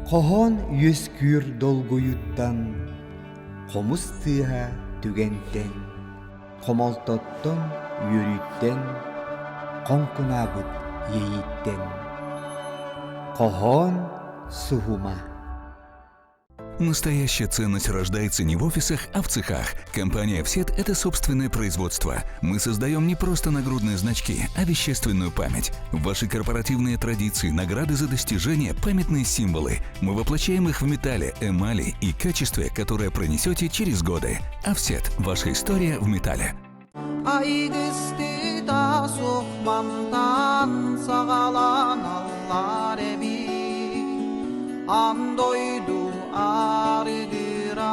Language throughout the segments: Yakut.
Хоһоон үөскүүр долгуйуттан, хомус тыаһа түгэнтэн, хомолтоттон, үөрүүттэн, хоҥкунаабыт иэйииттэн. Хоһоон суһума. Настоящая ценность рождается не в офисах, а в цехах. Компания «Всет» — это собственное производство. Мы создаем не просто нагрудные значки, а вещественную память. Ваши корпоративные традиции, награды за достижения, памятные символы. Мы воплощаем их в металле, эмали и качестве, которое пронесете через годы. «Офсет» — ваша история в металле. Айгыстыта сухмантан саҕаланаллар эбит, Ан дойду арыгырар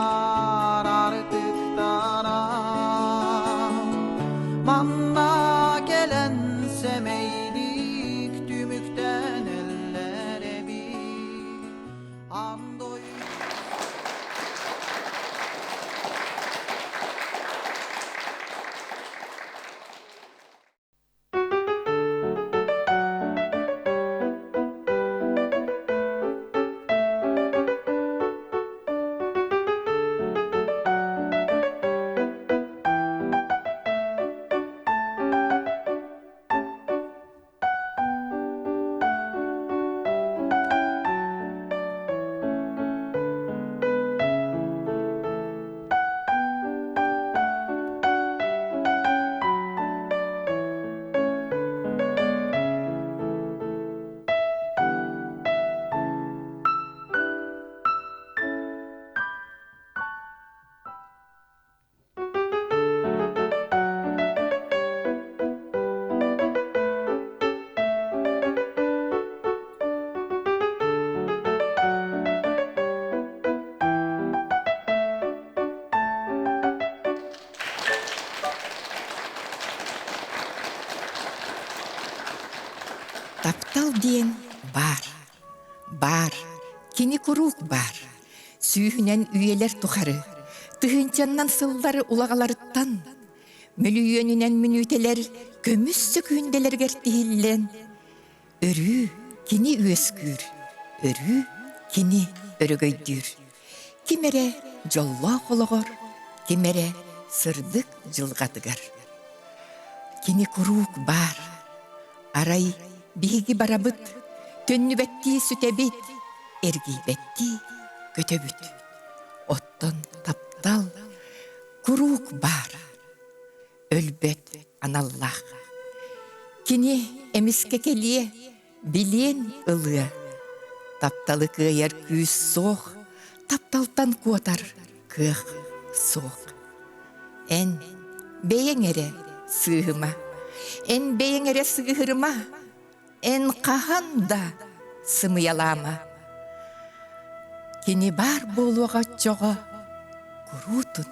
артыктара. Манна кэлэн сэмэйдик түмүктэнэллэр эбит. Ан дойду Таптал диэн баар. Баар. Кини куруук баар. Сүүһүнэн үйэлэр тухары, тыһыынчаннан сыллары улаҕаларыттан, мөлүйүөнүнэн мүнүүтэлэр көмүс сөкүүндэлэригэр тиһиллэн, өрүү кини үөскүүр, өрүү кини өрөгөйдүүр. Ким эрэ дьоллоох олоҕор, ким эрэ сырдык дьылҕатыгар. Кини куруук баар. Арай биһиги барабыт, төннүбэттии сүтэбит, эргийбэттии көтөбүт. Оттон таптал куруук баар, өлбөт аналлаах. Кини эмискэ кэлиэ, билиэн ылыа. Тапталы кыайар күүс суох, тапталтан куотар кыах суох. Эн бэйэҥ эрэ сыыһыма, эн бэйэҥ эрэ сыыһырыма, эн хаһан да сымыйалаама. Кини баар буолуоҕа оччоҕо куруутун,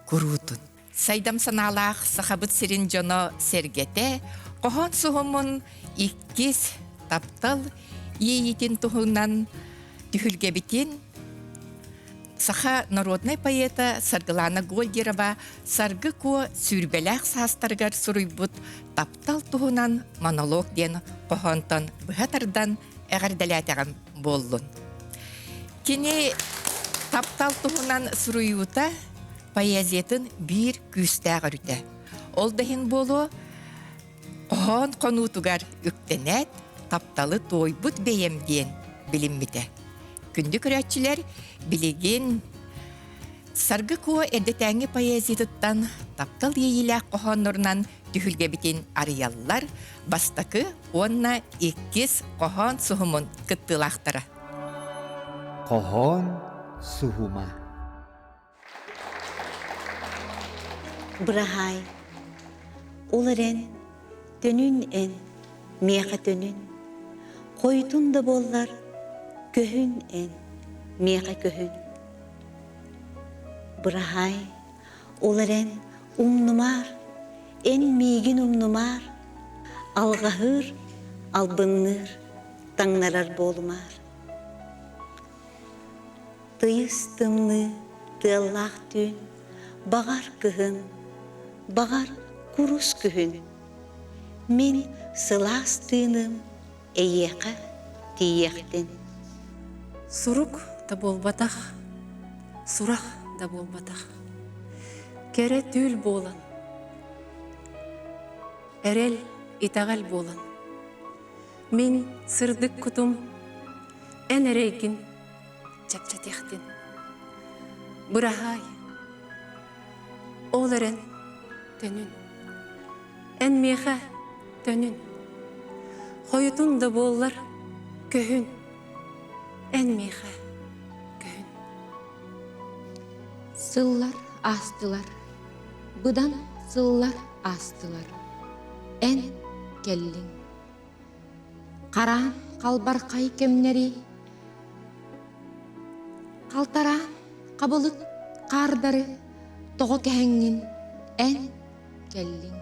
куруутун. Сайдам санаалаах Сахабыт сирин дьоно сэргэтэ хоһоон суһумун иккис таптал иэйиитин туһунан түһүлгэбитин Саха народнай поэта Саргылана Гольдерова Саргы Куо сүүрбэлээх саастарыгар суруйбут «Таптал туһунан монолог» диэн хоһоонтон быһа тардан эҕэрдэлээтэҕим буоллун. Кини таптал туһунан суруйуута поэзиятын биир күүстээх өрүтэ. Ол да иһин буолуо, хоһоон хонуутугар үктэнээт, тапталы туойбут бэйэм диэн билиммитэ. Күндү көрөөччүлэр, билигин Саргы Куо эрдэтээҥҥи поэзиятыттан таптал иэйиилээх хоһооннорунан түһүлгэбитин арыйаллар бастакы уонна иккис хоһоон суһумун кыттыылаахтара. Хоһоон суһума. Быраһаай, ол эрэн, төнүн эн, миэхэ төнүн, Хойутун да буоллар, көһүн эн, миэхэ көһүн. Быраһаай, ол эрэн, умнумаар, эн миигин умнумаар, Алҕаһыыр, албынныыр, таҥнарар буолумаар. Тыйыс тымныы тыаллаах түүн, баҕар кыһын, баҕар курус күһүн. Мин сылаас тыыным эйиэхэ тиийиэхтин. Сурук да буолбатах, сурах да буолбатах. Кэрэ түүл буолан, эрэл, итэҕэл буолан. Мин сырдык кутум эн эрэйгин чэпчэтиэхтин. Быраһаай, ол эрэн төнүн. Эн миэхэ төнүн. Хойутун да буоллар көһүн. Эн миэхэ көһүн. Сыллар аастылар, быдан сыллар аастылар. Эн кэллиҥ. Хараан халбархай кэмнэри халтараан хабылык хаардары тоҕо кэһэҥҥин эн кэллиҥ.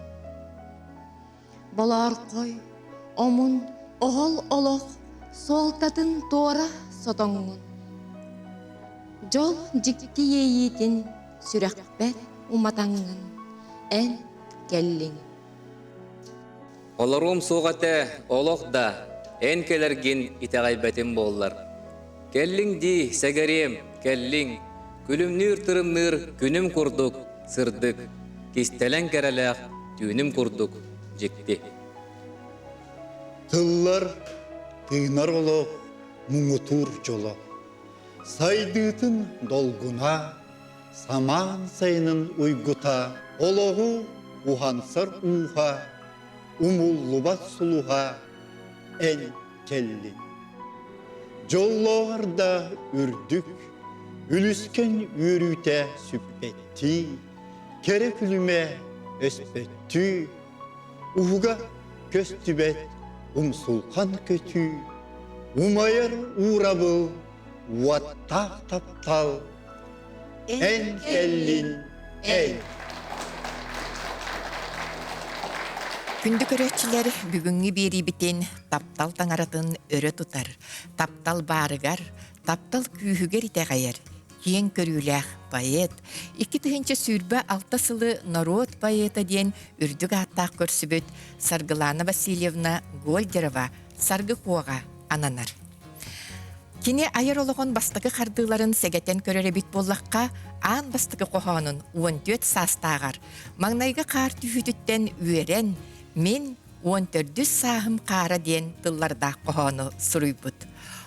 Болоорхой, омун, оһол олох суолтатын туора сотоҥҥун. Дьол дьикти иэйиитин сүрэхпэр уматаҥҥын эн кэллиҥ. Олоруом суох этэ, олох да, эн кэлэргин итэҕэйбэтим буоллар. Кэллиҥ дии, сэгэриэм, кэллиҥ, күлүмнүүр-тырымныыр күнүм курдук сырдык, кистэлэҥ кэрэлээх түүнүм курдук дьикти. Тыллар тыынар олох муҥутуур дьоло. Сайдыытын долгуна, самаан сайынын уйгута, олоҕу уһансар ууһа, умуллубат сулуһа эн кэллин. Дьоллооҕор да үрдүк, үлүскэн үөрүүтэ сүппэттии, кэрэ күлүмэ өспөттүү, уһуга көстүбэт умсулхан көтүү, умайар уурабыл, уоттаах таптал, эн кэллин, эн. Күндү көрөөччүлэр, бүгүҥҥү биэриибитин таптал таҥаратын өрө тутар, таптал баарыгар, таптал күүһүгэр итэҕэйэр, киэҥ көрүүлээх поэт, 2026 сылы норуот поэта диэн үрдүк ааттаах көрсүбүт Саргылана Васильевна Гольдерова Саргы Куоҕа ананар. Кини айар олоҕун бастакы хардыыларын сэгэтэн көрөр эбит буоллахха, аан бастакы хоһоонун 14 саастааҕар маҥнайгы хаар түһүүтүттэн үөрэн, мин 14 сааһым хаара диэн тыллардаах хоһоону суруйбут.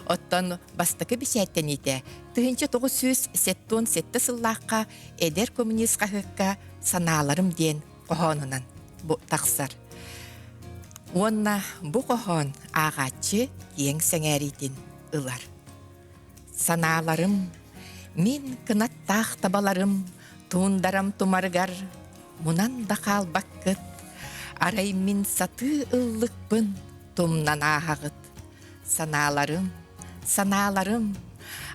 Оттон бастакы бэчээттэниитэ 1977 сыллаахха Эдэр коммунист хаһыакка «Санааларым» диэн хоһоонунан бу тахсар. Уонна бу хоһоон ааҕааччы киэҥ сэҥээриитин ылар. Санааларым, мин кынаттаах табаларым туундарам тумарыгар мунан да хаалбаккыт, арай мин сатыы ыллыкпын тумнан ааһаҕыт. Санааларым, санааларым,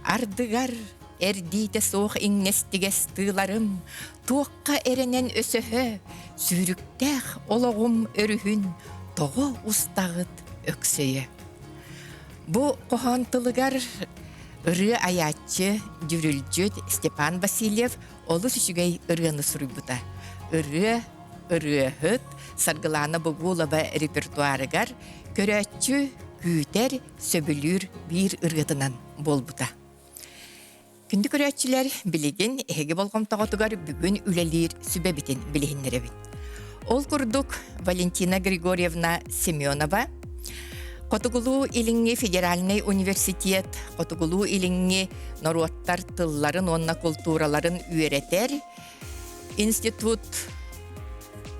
ардыгар эрдиитэ суох иҥнэстигэс тыыларым, туохха эрэнэн өсөһө, сүүрүктээх олоҕум өрүһүн тоҕо устаҕыт өксөйө. Бу хоһоон тылыгар ырыа айааччы, дьүрүлдьүт Степан Васильев олус үчүгэй ырыаны суруйбута. Ырыа ырыаһыт Саргылаана Бугулова репертуарыгар көрөөччү күүтэр, сөбүлүүр биир ырыатынан буолбута. Күндү көрөөччүлэр, билигин эһиги болҕомтоҕутугар бүгүн үлэлиир сүбэбитин билиһиннэрэбит. Ол курдук Валентина Григорьевна Семенова Хотугулуу-Илиҥҥи федеральнай университет Хотугулуу-Илиҥҥи норуоттар тылларын уонна култуураларын үөрэтэр Институт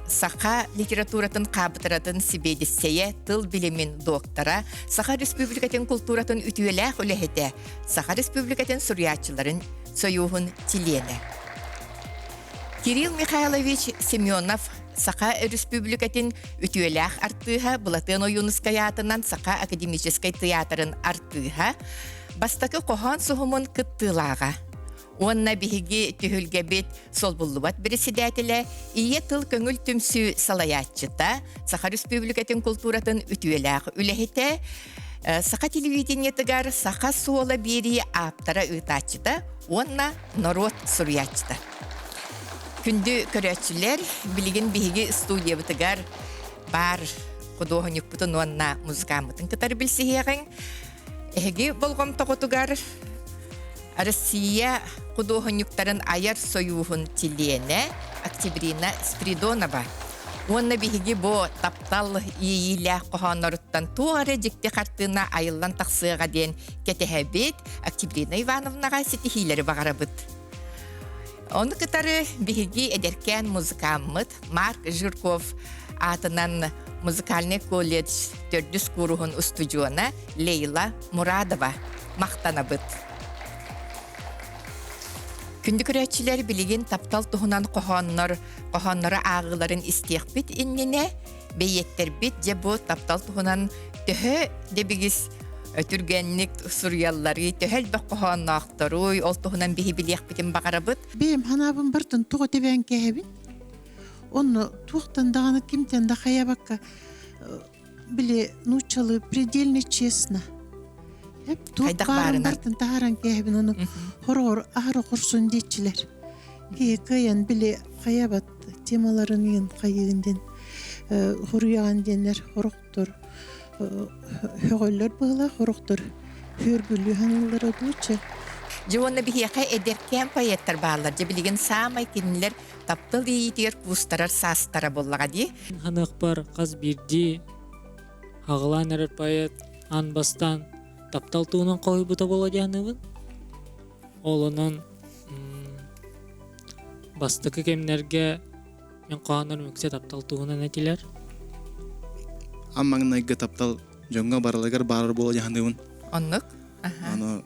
саха литературатын хаапыдыратын сибиэдиссэйэ, тыл билимин доктора, Саха Республикатын култууратын үтүөлээх үлэһитэ, Саха Республикатын суруйааччыларын сойууһун чилиэнэ. Кирилл Михайлович Семенов Саха Республикатын үтүөлээх артыыһа Былатыан Ойуунускай аатынан Саха академическай тыйаатырын артыыһа, бастакы хоһоон суһумун кыттыылааҕа. Уонна биһиги түһүлгэбит солбуллубат председателэ, Ийэ тыл көҥүл түмсүү салайааччыта, Саха Республикатын култууратын үтүөлээх үлэһитэ, Саха телевидениетыгар Саха суола биэрии ааптара ыытааччыта уонна норуот суруйааччыта. Күндү көрөөччүлэр, билигин биһиги студиябытыгар баар худуоһунньукпутун уонна музыкаммытын кытары билсиһиэҕиҥ. Эһиги болҕомтоҕутугар Россия худуоһунньуктарын айар сойууһун чилиэнэ Октябрина Спиридонова уонна биһиги бу таптал иэйиилээх хоһоонноруттан туох эрэ дьикти хартыына айыллан тахсыаҕа диэн кэтэһэбит. Октябрина Ивановнаҕа ситиһиилэри баҕарабыт. Ону кытары биһиги эдэркээн музыкаммыт Марк Жирков аатынан музыкальный колледж төрдүс кууруһун устудьуона Лейла Мурадова махтанабыт. Күндү көрөөччүлэр билигин таптал туһунан хоһооннор, хоһооннору ааҕыыларын истиэхпит иннинэ бэйиэттэрбит дьэ бу таптал туһунан төһө дэбигис түргэнник суруйалларый, төһө элбэх хоһоонноохторуй, ол туһунан биһи билиэхпитин баҕарабыт. Бэйэм ханаабын бартын тоҕо тэбээн кээһэбин. Онно туохтан даҕаны кимтэн да хайабакка били нууччалыы предельно честно. Эп туох баарын бартын таһааран кээһэбин ону хороҕор аһара хорсун диэччилэр. Киһи кыайан били хайабат темаларын иин хайыын диэн хоруйаҕан диэннэр хорохтор һөҕөллөр быһыылаах хорохтор Хүргүлүү хаҥыллара дууча. Дьэ уонна биһиэхэ эдэркээн поэттар бааллар. Дьэ билигин саамай кинилэр таптал иэйиитигэр куустарар саастара буоллаҕа дии. Ханыахпар хас биирдии аҕылаан эрэр поэт аан бастаан таптал туһунан хоһуйбута буолуо дии саныыбын. Ол онон бастакы кэмнэргэ мин хоһооннорум үксэ таптал туһунан этилэр. Ам маҥнайгы таптал дьоҥҥо барылыгар баарар буола дьаһаныыбын. Оннук. Аны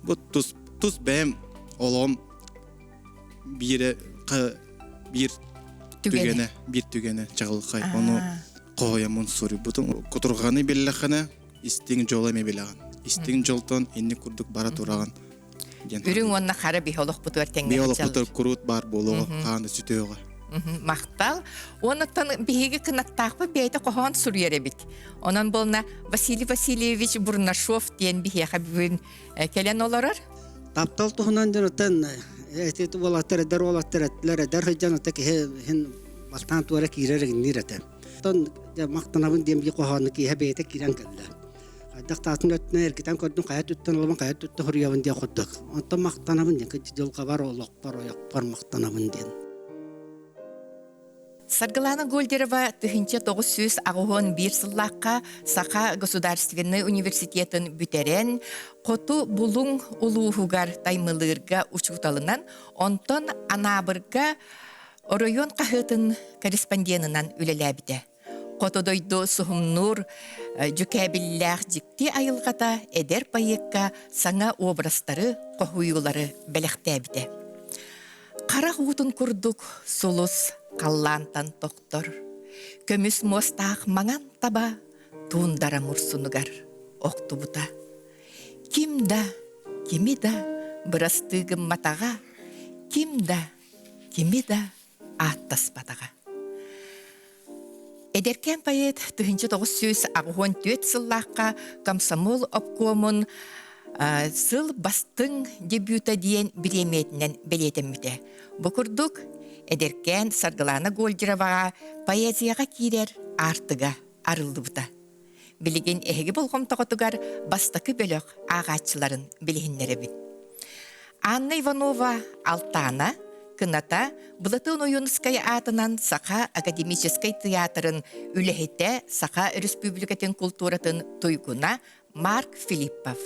бу тус тус бэйэм олоҕум биирэ биир түгэнэ биир түгэнэ чаҕылхай ону хоһуйаммын суруйбутум кутурҕаны биллэххинэ истиҥ дьолу эмиэ билэҕин истиҥ дьолтон инник курдук бара тураҕын диэн Үрүҥ уонна хара биһи олохпутугар тэҥҥэ биһи олохпутугар куруут баар буолуоҕа хааны сүтүөҕэ Махтал. Онуттан биһиги кынаттаахпыт бэйэтэ хоһоон суруйар эбит. Онон буолна Василий Васильевич Бурнашов диэн биһиэхэ бүгүн кэлэн олорор. Таптал туһунан дьон оттон эти уолаттар эдэр уолаттар эттилэр эдэр сылдьан оттон киһи иһин бастаан туора киирэр иҥниир этэ. Оттон махтанабын диэн биир хоһоону киһи бэйэтэ киирэн кэллэ. Хайдах таатын өттүнэн эргитэн көрдүм, хайа өттүттэн олобун, хайа өттүттэн хоруйабын диэн курдук. Онтон махтанабын диэн, дьылҕабар, олохпор, ойохпор махтанабын диэн. Саргылана Гольдерова 1981 сыллаахха Саха государственнай университетын бүтэрэн, Хоту Булуҥ улууһугар Таймылыырга учууталынан, онтон Анаабырга оройуон хаһыатын корреспонденынан үлэлээбитэ. Хоту дойду суһумнуур дьүкээбиллээх дьикти айылҕата эдэр поэкка саҥа образтары, хоһуйуулары бэлэхтээбитэ. Харах уутун курдук сулус халлаантан тохтор, көмүс муостаах маҥан таба туундара мурсунугар охтубута. Ким да, кими да бырастыы гымматаҕа, ким да, кими да ааттаспатаҕа. Эдэркээн поэт 1984 сыллаахха комсомол обкомун сыл бастыҥ дебюта диэн бириэмийэтинэн бэлиэтэммитэ. Бу курдук, эдэркээн Саргылана Гольдероваҕа поэзияҕа киирэр аартыга арыллыбыта. Билигин эһиги болҕомтоҕутугар бастакы бөлөх ааҕааччыларын билиһиннэрэбин. Анна Иванова Алтаана кыната Былатыан Ойуунускай аатынан Саха академическай тыйаатырын үлэһитэ, Саха Өрөспүүбүлүкэтин култууратын туйгуна Марк Филиппов.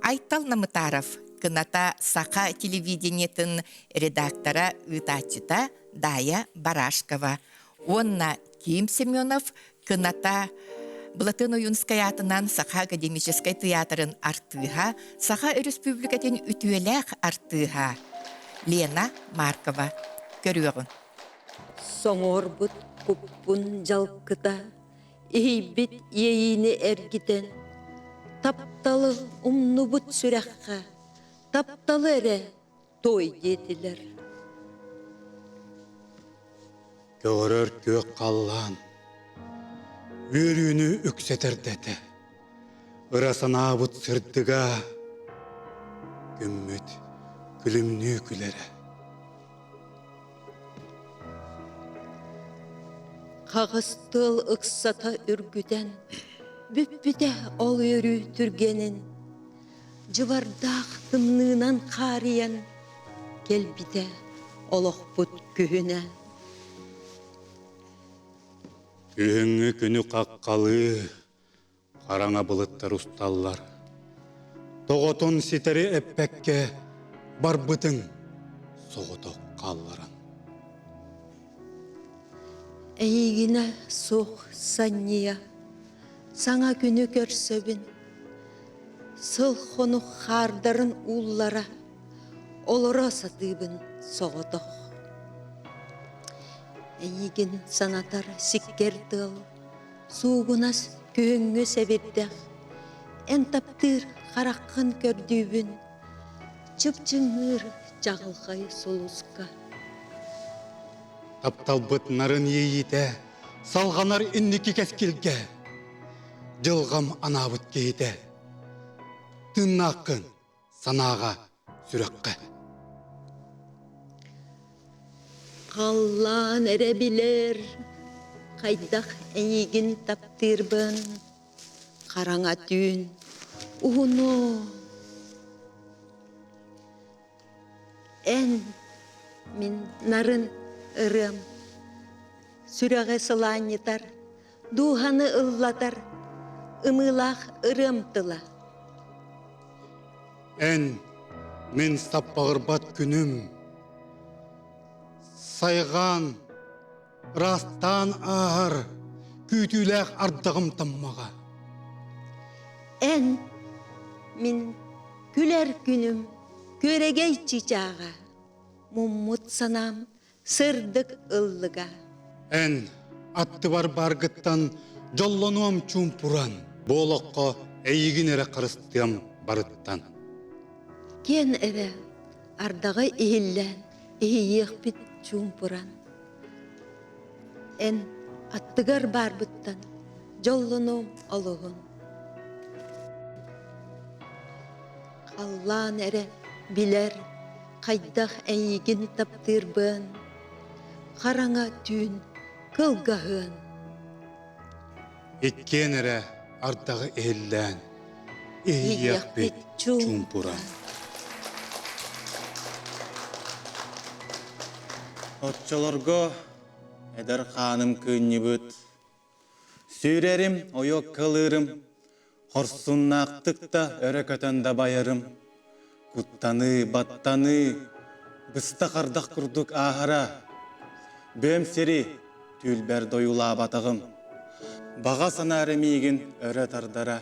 Айтал Намытаров кыната Саха телевидениетын редактора, ыытааччыта Дая Барашкова уонна Ким Семенов кыната Былатыан Ойуунскай аатынан Саха академическай тыйаатырын артыыһа, Саха Өрөспүүбүлүкэтин үтүөлээх артыыһа Лена Маркова көрүөҕүҥ. Соҥуорбут куппун дьалкыта, иһийбит иэйиини эргитэн, тапталы умнубут сүрэххэ, тапталы эрэ той диэтилэр. Көҕөрөр күөх халлаан үөрүүнү үксэтэрдэтэ, ыра санаабыт сырдыга, күммүт күлүмнүү күлэрэ. Хаҕыс тыал ыксата үргүтэн, бүппүтэ ол үөрүү түргэнин. Дьыбардаах тымныынан хаарыйан кэлбитэ олохпут күһүнэ. Күһүҥҥү күнү хаххалыы хараҥа былыттар усталлар. Тоҕотун ситэри эппэккэ барбытыҥ соҕотох хаалларан. Эйигинэ суох санньыйа, саҥа күнү көрсөбүн. Сыл-хонук хаардарын ууллара, олоро сатыыбын соҕотох. Эйигин санатар сиккэр тыал, суугунас күһүҥҥү сэбирдэх, эн таптыыр хараххын көрдүүбүн, чыпчыҥныыр чаҕылхай сулуска. Тапталбыт нарын иэйиитэ салҕанар инники кэскилгэ. Дьылҕам анаабыт киһитэ. Тыыннааххын санааҕа, сүрэххэ. Халлаан эрэ билэр, хайдах эйигин таптыырбын, хараҥа түүн уһуну. Эн мин нарын ырыам, сүрэҕи сылаанньытар, дууһаны ыллатар ымыылаах ырыам тыла. Эн мин саппаҕырбат күнүм, сайҕаан, ыраастаан ааһар күүтүүлээх ардаҕым таммаҕа. Эн мин күлэр күнүм күөрэгэй чыычааҕа, муммут санаам сырдык ыллыга. Эн аттыбар баргыттан дьоллонуом чуумпуран, бу олоххо эйигин эрэ харыстыам барыттан. Киэн эбэ ардаҕы иһиллээн иһийиэхпит чуумпуран. Эн аттыгар баарбыттан дьоллонуом олуһун. Халлаан эрэ билэр хайдах эйигин таптыырбын, хараҥа түүн кылгаһыан. Иккиэн эрэ ардаҕы иһиллээн, иһийиэхпит чуумпуран. Оччолорго эдэр хааным кыынньыбыт, Сүүрэрим, ойуоккалыырым, хорсуннаахтык да өрө көтөн дабайарым, куттаныы, баттаныы быстах ардах курдук ааһара. Бүөм сири түүлбэр дойулаабатаҕым. Баҕа санаа эрэ миигин өрө тардара.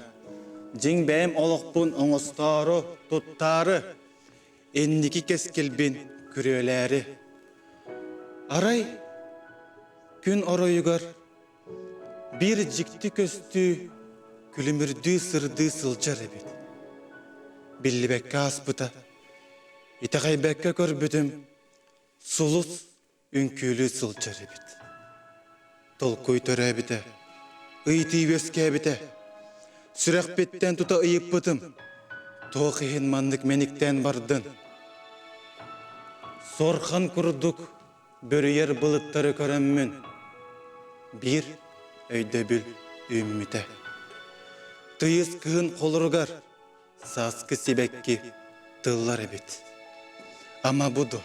Дьиҥ бэйэм олохпун оҥостоору, туттаары, инники кэскилбин күрүөлээри. Арай күн оройугар биир дьикти көстүү күлүмүрдүү сырдыы сылдьар эбит. Биллибэккэ ааспыта, итэҕэйбэккэ көрбүтүм, сулус үҥкүүлүү сылдьар эбит. Толкуй төрөөбүтэ, ыйытыы үөскээбитэ. Сүрэхпиттэн тута ыйыппытым, туох иһин маннык мэниктээн бардын? Сорхан курдук Бөрүйэр былыттары көрөммүн, биир өйдөбүл үүммүтэ. Тыйыс кыһын холоругар сааскы сибэкки тыллар эбит. Ама бу ду,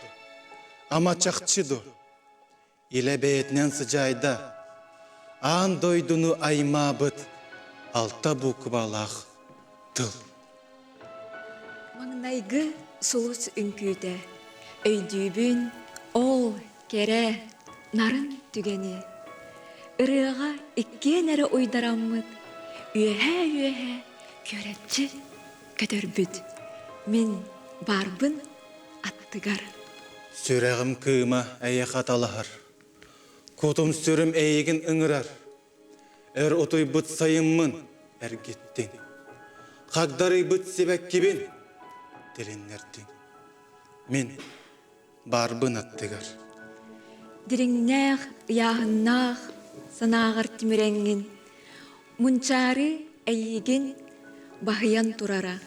ама чахчы ду, илэ бэйэтинэн сыдьаайда, аан дойдуну аймаабыт алта буукубалаах тыл. Маҥнайгы сулус үҥкүүтэ Өйдүүбүн ол кэрэ, нарын түгэни. Ырыаҕа иккиэн эрэ уйдараммыт, үөһээ-үөһэ күөрэччи көтөрбүт. Мин баарбын аттыгар. Сүрэҕим кыыма эйиэхэ талаһар, кутум-сүрүм эйигин ыҥырар. Өр утуйбут сайыммын эргиттиҥ, хагдарыйбыт сибэккибин тилиннэрдиҥ. Мин баарбын аттыгар. Дириҥнээх, ыйааһыннаах санааҕар тимирэҥҥин, мунчаары эйиигин баһыйан турара.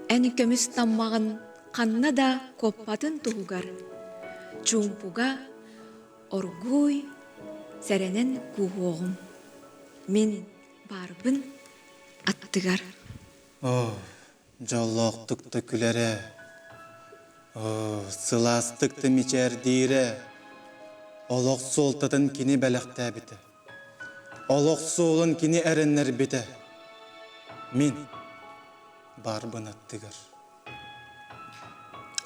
Эн көмүс таммаҕын ханна да куоппатын туһугар, чуумпуга оргууй сэрэнэн кууһуоҕум. Мин баарбын аттыгар. Оо, Дьоллоохтук да күлэрэ, сылаастык да мичээрдиирэ, олох суолтатын кини бэлэхтээбитэ. Олох суолун кини эрэннэрбитэ. Мин баарбын аттыгар.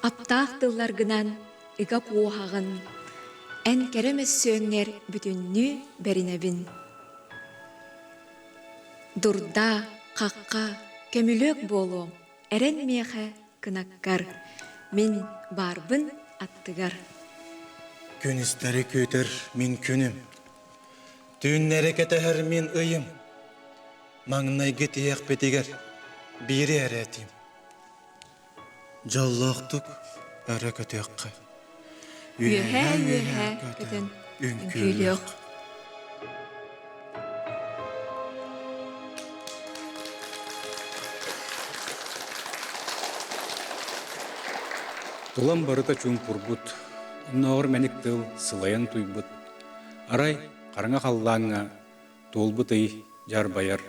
Аптаах тылларгынан ыга куоһаҕын, эн кэрэ мөссүөҥҥэр бүтүннүү бэринэбин. Дурда, хахха, көмүлүөк буолуом, эрэн миэхэ кынаккар, мин баарбын аттыгар. Күнүстэри күүтэр мин күнүм, түүннэри кэтэһэр мин ыйым, маҥнайгы тиһэхпитигэр биири эрэ этиим. Дьоллоохтук өрө көтүөххэ. Үөһээ-үөһээ көтөн үҥкүүлүөх. Тулам барыта чуумпурбут, оннооҕор мэник тыл сылайан туйбут. Арай хараҥа халлааҥҥа туолбут ый дьаарбайар,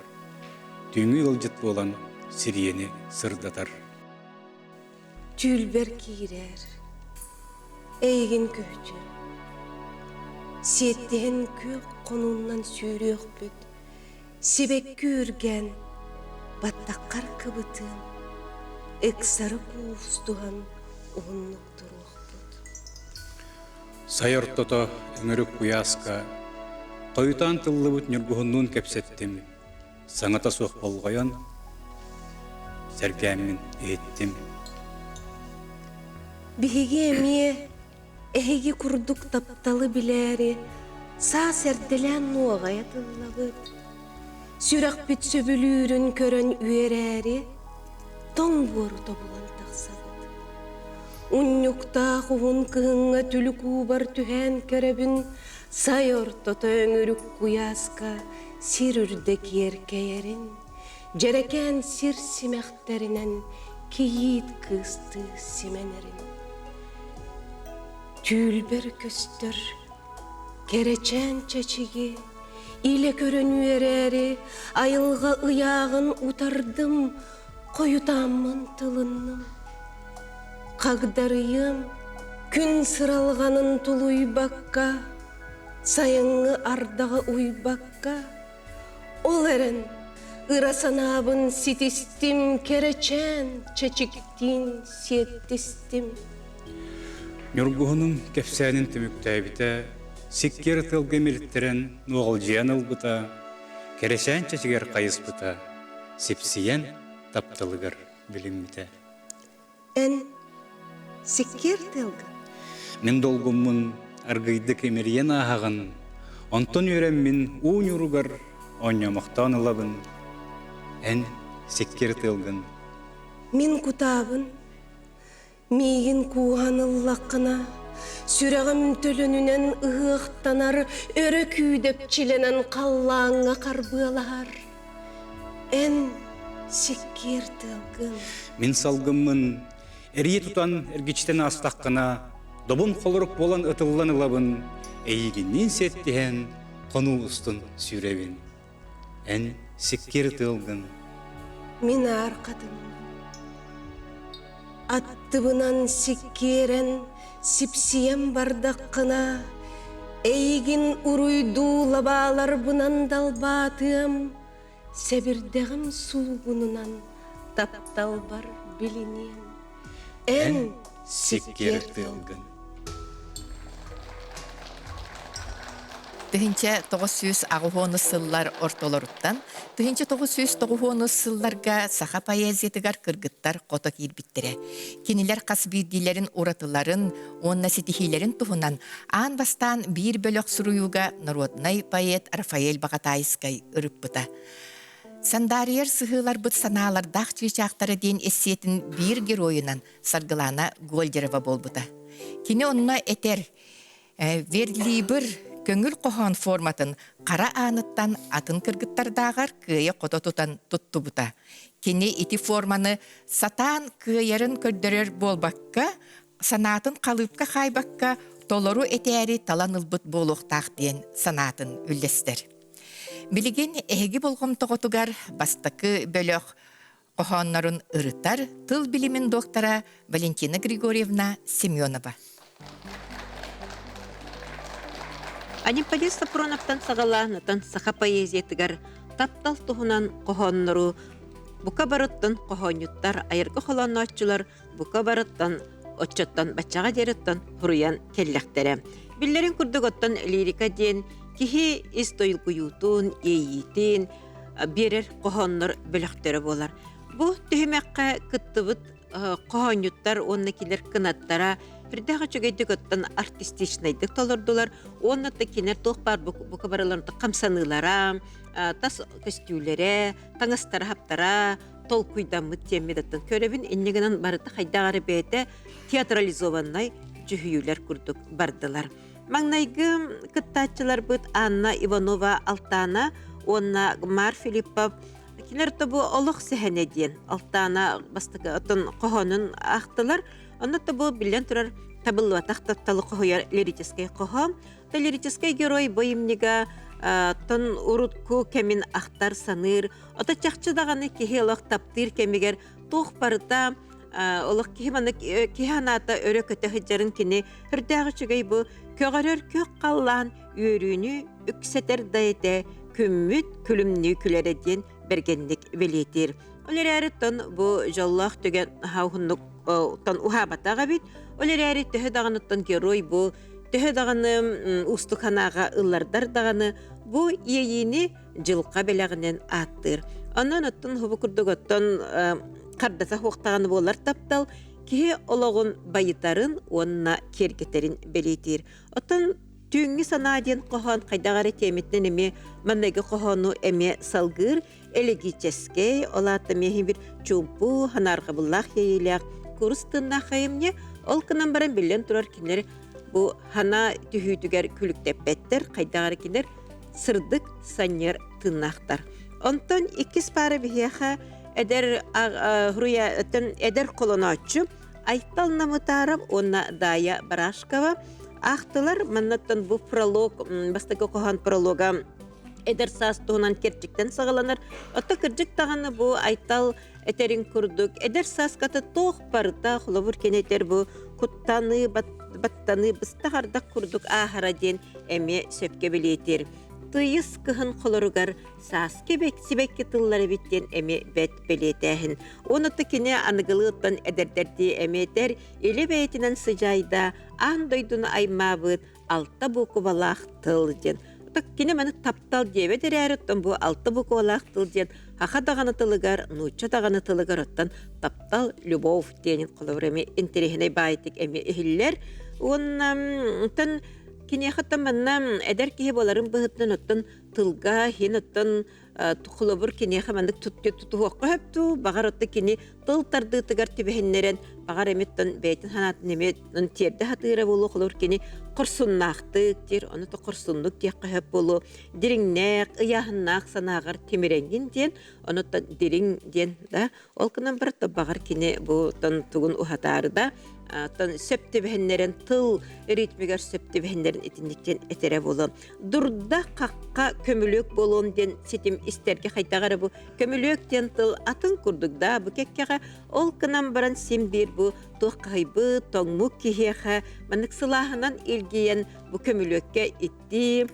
түүҥҥү ыалдьыт буолан сириэни сырдатар. Түүлбэр киирэр, эйигин көһүтүө. Сиэттиһэн күөх хонуунан сүүрүөхпүт, сибэкки үргэн, баттаххар кыбытыам, ыксары куустуһан уһуннук туруохпут. Сай ортото өҥүрүк куйааска хойутаан тыллыбыт ньургуһуннуун кэпсэттим, саҥата суох болҕойон, сэргээммин иһиттим. Биһиги эмиэ эһиги курдук тапталы билээри саас эрдэлээн нуоҕайа тыллабыт. Сүрэхпит сөбүлүүрүн көрөн үөрээри тоҥ буору тобулан тахсабыт. Унньуктаах уһун кыһыҥҥа түлүк уубар түһээн көрөбүн, сай ортото өҥүрүк куйааска сир үрдэ киэркэйэрин, дьэрэкээн сир симэхтэринэн кийиит кыыстыы симэнэрин. Түүлбэр көстөр кэрэчээн чэчиги илэ көрөн үөрээри айылҕа ыйааҕын утардым, хойутааммын тылынным. Хагдарыйыам күн сыралҕанын тулуйбакка, сайыҥҥы ардаҕы уйбакка, ол эрэн ыра санаабын ситистим, кэрэчээн чэчиктиин сиэттистим. Ньургуһунум кэпсээнин түмүктээбитэ, сиккиэр тылга имириттэрэн нуоҕалдьыйан ылбыта, кэрэчээн чэчигэр хайыспыта, сипсийэн тапталыгар билиммитэ. Эн сиккиэр тыалгын? Мин долгуммун аргыйдык имэрийэн ааһаҕын, онтон үөрэммин уу ньууругар оонньоомохтоон ылабын. Эн сиккиэр тыалгын. Мин кутаабын, миигин кууһан ыллаххына, сүрэҕим төлөнүнэн ыһыахтанар, өрө күүдэпчилэнэн халлааҥҥа харбыалаһар. Эн сиккиэр тыалгын. Мин салгыммын эрийэ тутан эргичитэн аастаххына, добун холорук буолан ытыллан ылабын, эйигинниин сиэттиһэн хонуу устун сүүрэбин. Эн сиккиэр тыалгын. Мин аар хатыҥмын. Аттыбынан сиккиэрэн сипсийэн бардаххына, эйигин уруйдуу лабааларбынан далбаатыам, сэбирдэҕим суугунунан тапталбар билиниэм. Эн сиккиэр тыалгын. 1980 сыллар ортолоруттан 1990 сылларга саха поэзиятыгар кыргыттар хото киирбиттэрэ. Кинилэр хас биирдиилэрин уратыларын уонна ситиһиилэрин туһунан аан бастаан биир бөлөх суруйууга народнай поэт Рафаэль Баҕатаайыскай ырыппыта. Сандаарыйар сыһыыларбыт санаалардаах чыычаахтара диэн эссиэтин биир геройунан Саргылана Гольдерова буолбута. Кини онно этэр Верлибр көҥүл хоһоон форматын хара ааныттан атын кыргыттардааҕар кыайа-хото тутан туттубута. Кини ити форманы сатаан кыайарын көрдөрөр буолбакка, санаатын халыыпка хаайбакка толору этээри талан ылбыт буолуохтаах диэн санаатын үллэстэр. Билигин эһиги болҕомтоҕутугар бастакы бөлөх. Хоһооннорун ырытар тыл билимин доктора Валентина Григорьевна Семенова. Анемподист Сафроновтан саҕалаан отон саха поэзиятыгар таптал туһунан хоһооннору бука барыттан хоһоонньуттар, айыргы холооннооччулар бука барыттан оччоттон баччаҕа диэриттэн хуруйан кэллэхтэрэ. Биллэрин курдук оттон лирика диэн киһи ис долгуйуутун, иэйиитин биэрэр хоһооннор бөлөхтөрө буолар. Бу түһүмэххэ кыттыбыт хоһоонньуттар уонна кинилэр кынаттара үрдээх үчүгэйдик оттон артистичнайдык толордулар уонна да кинилэр туох баар бука барыларын хамсаныылара, тас көстүүлэрэ, таҥастара-хаптара толкуйдаммыт диэммит көрөбүн. Инньэ гынан барыта хайдах эрэ бэйэтэ театрализованнай дьүһүйүүлэр курдук бардылар. Маҥнайгы кыттааччыларбыт Анна Иванова Алтана уонна Гмар Филиппов кинилэр тобу олох сэһэнэ диэн Алтана бастакы оттон хоһоонун аахтылар. Онно тобу биллэн турар табыллыбатах тапталы хоһуйар лирическэй хоһоон. То лирическэй герой бойымньыга тон урутку кэмин ахтар саныыр. Ото чахчы даҕаны киһи олох таптыыр кэмигэр туох барыта олох киһи маны киһи анаата өрө көтө сылдьарын кини үрдээх үчүгэй бу көҕөрөр күөх халлаан үөрүүнү үксэтэр да этэ күммүт күлүмнүү күлэрэ диэн бэргэнник бэлиэтиир. Ол эрээри тон бу дьоллоох түгэн уһуннук тон уһаабатах эбит. Ол эрээри төһө даҕаны тон герой бу төһө даҕаны уустук санааҕа ыллардар даҕаны бу иэйиини дьылҕа бэлэҕинэн ааттыыр. Онон оттон хубу курдук оттон хардата хуохтаҕаны буолар таптал киһи олоҕун байытарын уонна киэргэтэрин бэлиэтиир. Оттон түүҥҥү санаа диэн хоһоон хайдах эрэ тиэмэтинэн эмиэ манныгы хоһоону эмиэ салгыыр элегическэй, ол аата эмиэ бир чуумпу, ханаарҕабыллаах иэйиилээх курус тыыннаах айымньы. Ол гынан баран биллэн турар кинилэр бу хана түһүүтүгэр күлүктэппэттэр, хайдах эрэ кинилэр сырдык санньыар тыыннаахтар. Онтон иккис паара биһиэхэ эдэр хуруйа эдэр холонооччу Айтал Намытаров уонна Дая Барашкова аахтылар. Маннаттан бу пролог бастакы хоһоон пролога эдэр саас туһунан кэрчиктэн саҕаланар. Отто кырдьык даҕаны бу Айтал этерин курдук эдэр сааската туох барыта холобур кэнэтэр бу куттаныы баттаныы быстах ардах курдук ааһара диэн эмиэ сөпкө бэлиэтиир. Тыйыс кыһын холоругар сааскы сибэкки тыллар эбит диэн эмиэ бэт бэлиэтээһин. Уонна кини аныгылыыттан эдэрдэрдии эмиэ этэр, илэ бэйэтинэн сыдьаайда аан дойдуну аймаабыт алта буукубалаах тыл диэн. Кини маны таптал диэбэт эрээри, оттон бу алта буквалаах тыл диэн саха даҕаны тылыгар, нуучча даҕаны тылыгар оттон таптал, любовь диэнин холобур эмиэ интэриэһинэй баайтык эмиэ иһиллэр. Уонна оттон киниэхэ оттон манна эдэр киһи буоларын быһыытынан оттон тылга иһин оттон холобур киниэхэ маннык тутуһуохха сөп дуу, баҕар отто кини тыл тардыытыгар түбэһиннэрэн баҕар эмиттэн бэйэтин санаатын эмиэ тиэрдэ сатыыра буолуо холобур кини хорсуннаахтык диир ону то хорсуннук диэххэ сөп буолуо дириҥнээх ыйааһыннаах санааҕар тимирэҥҥин диэн онуттан дириҥ диэн да ол гынан баран баҕар кини бу тон тугун уһатаары да тон сөп түбэһиннэрэн тыл ритмигэр сөп түбэһиннэрин итинниктэн этэрэ буолуо дурда хахха көмүлүөк буолуон диэн ситим истэргэ хайдах эрэ бу көмүлүөк диэн тыл атын курдук да бу кэккэҕэ ол гынан баран син биир бу туох хаһыйбыт тоҥмут киһиэхэ маннык сылааһынан илгийэн бу көмүлүөккэ иттии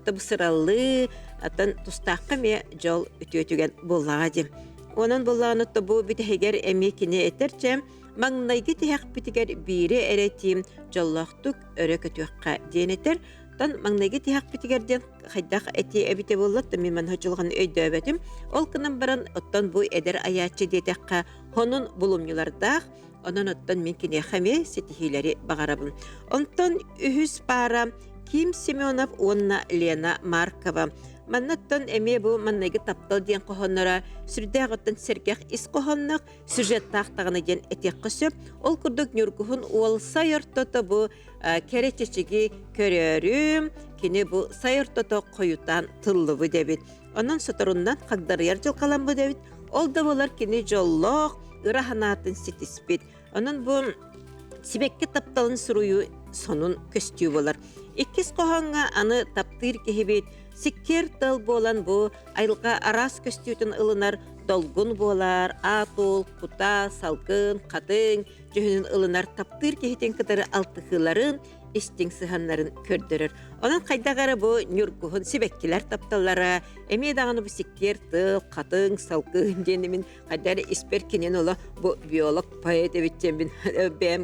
табысыраллыы атын тустаахха эмиэ дьол үтүө түгэн буоллаҕа диэн онон буоллаҕына бу бүтэһигэр эмиэ кини этэр чэ маҥнайгы тиһэхпитигэр биири эрэ тиим дьоллоохтук өрө көтүөххэ диэн этэр Тон маҥнайгы тиһэхпитигэр диэн хайдах этии эбитэ буолла, мин манна дьылҕаны өйдөөбөтүм. Ол гынан баран, оттон бу эдэр айааччы диэтэххэ, хонун булумньулардаах, онон оттон мин киниэхэ эмиэ ситиһиилэри баҕарабын. Онтон үһүс паара Ким Семенов уонна Лена Маркова. Маннаттан эмиэ бу маннайгы таптал диэн хоһоонноро сүрдээх оттон сэргэх ис хоһоонноох, сюжеттаах даҕаны диэн этиэххэ сөп. Ол курдук Ньургуһун уол сай ортото бу кэрэ чэчиги көрөөрүм, кини бу сай ортото хойутаан тыллыбыт эбит. Онон соторуннан хагдарыйар дьылҕаламмыт эбит. Ол да буолар кини дьоллоох, ыра санаатын ситиспит. Онон бу сибэкки тапталын суруйуу сонун көстүү буолар. Иккис хоһооҥҥо аны таптыыр киһибит сиккиэр тыл буолан бу айылҕа араас көстүүтүн ылынар долгун буолар, аатул, кута, салгын, хатыҥ дьүһүнүн ылынар таптыыр киһитин кытары алтыһыыларын, истиҥ сыһаннарын көрдөрөр. Онон хайдах эрэ бу ньургуһун сибэккилэр тапталлара, эмиэ даҕаны бу сиккиэр тыл, хатыҥ, салгын диэн мин хайдах эрэ испэр кинин оло бу биолог поэт эбит диэн мин бэйэм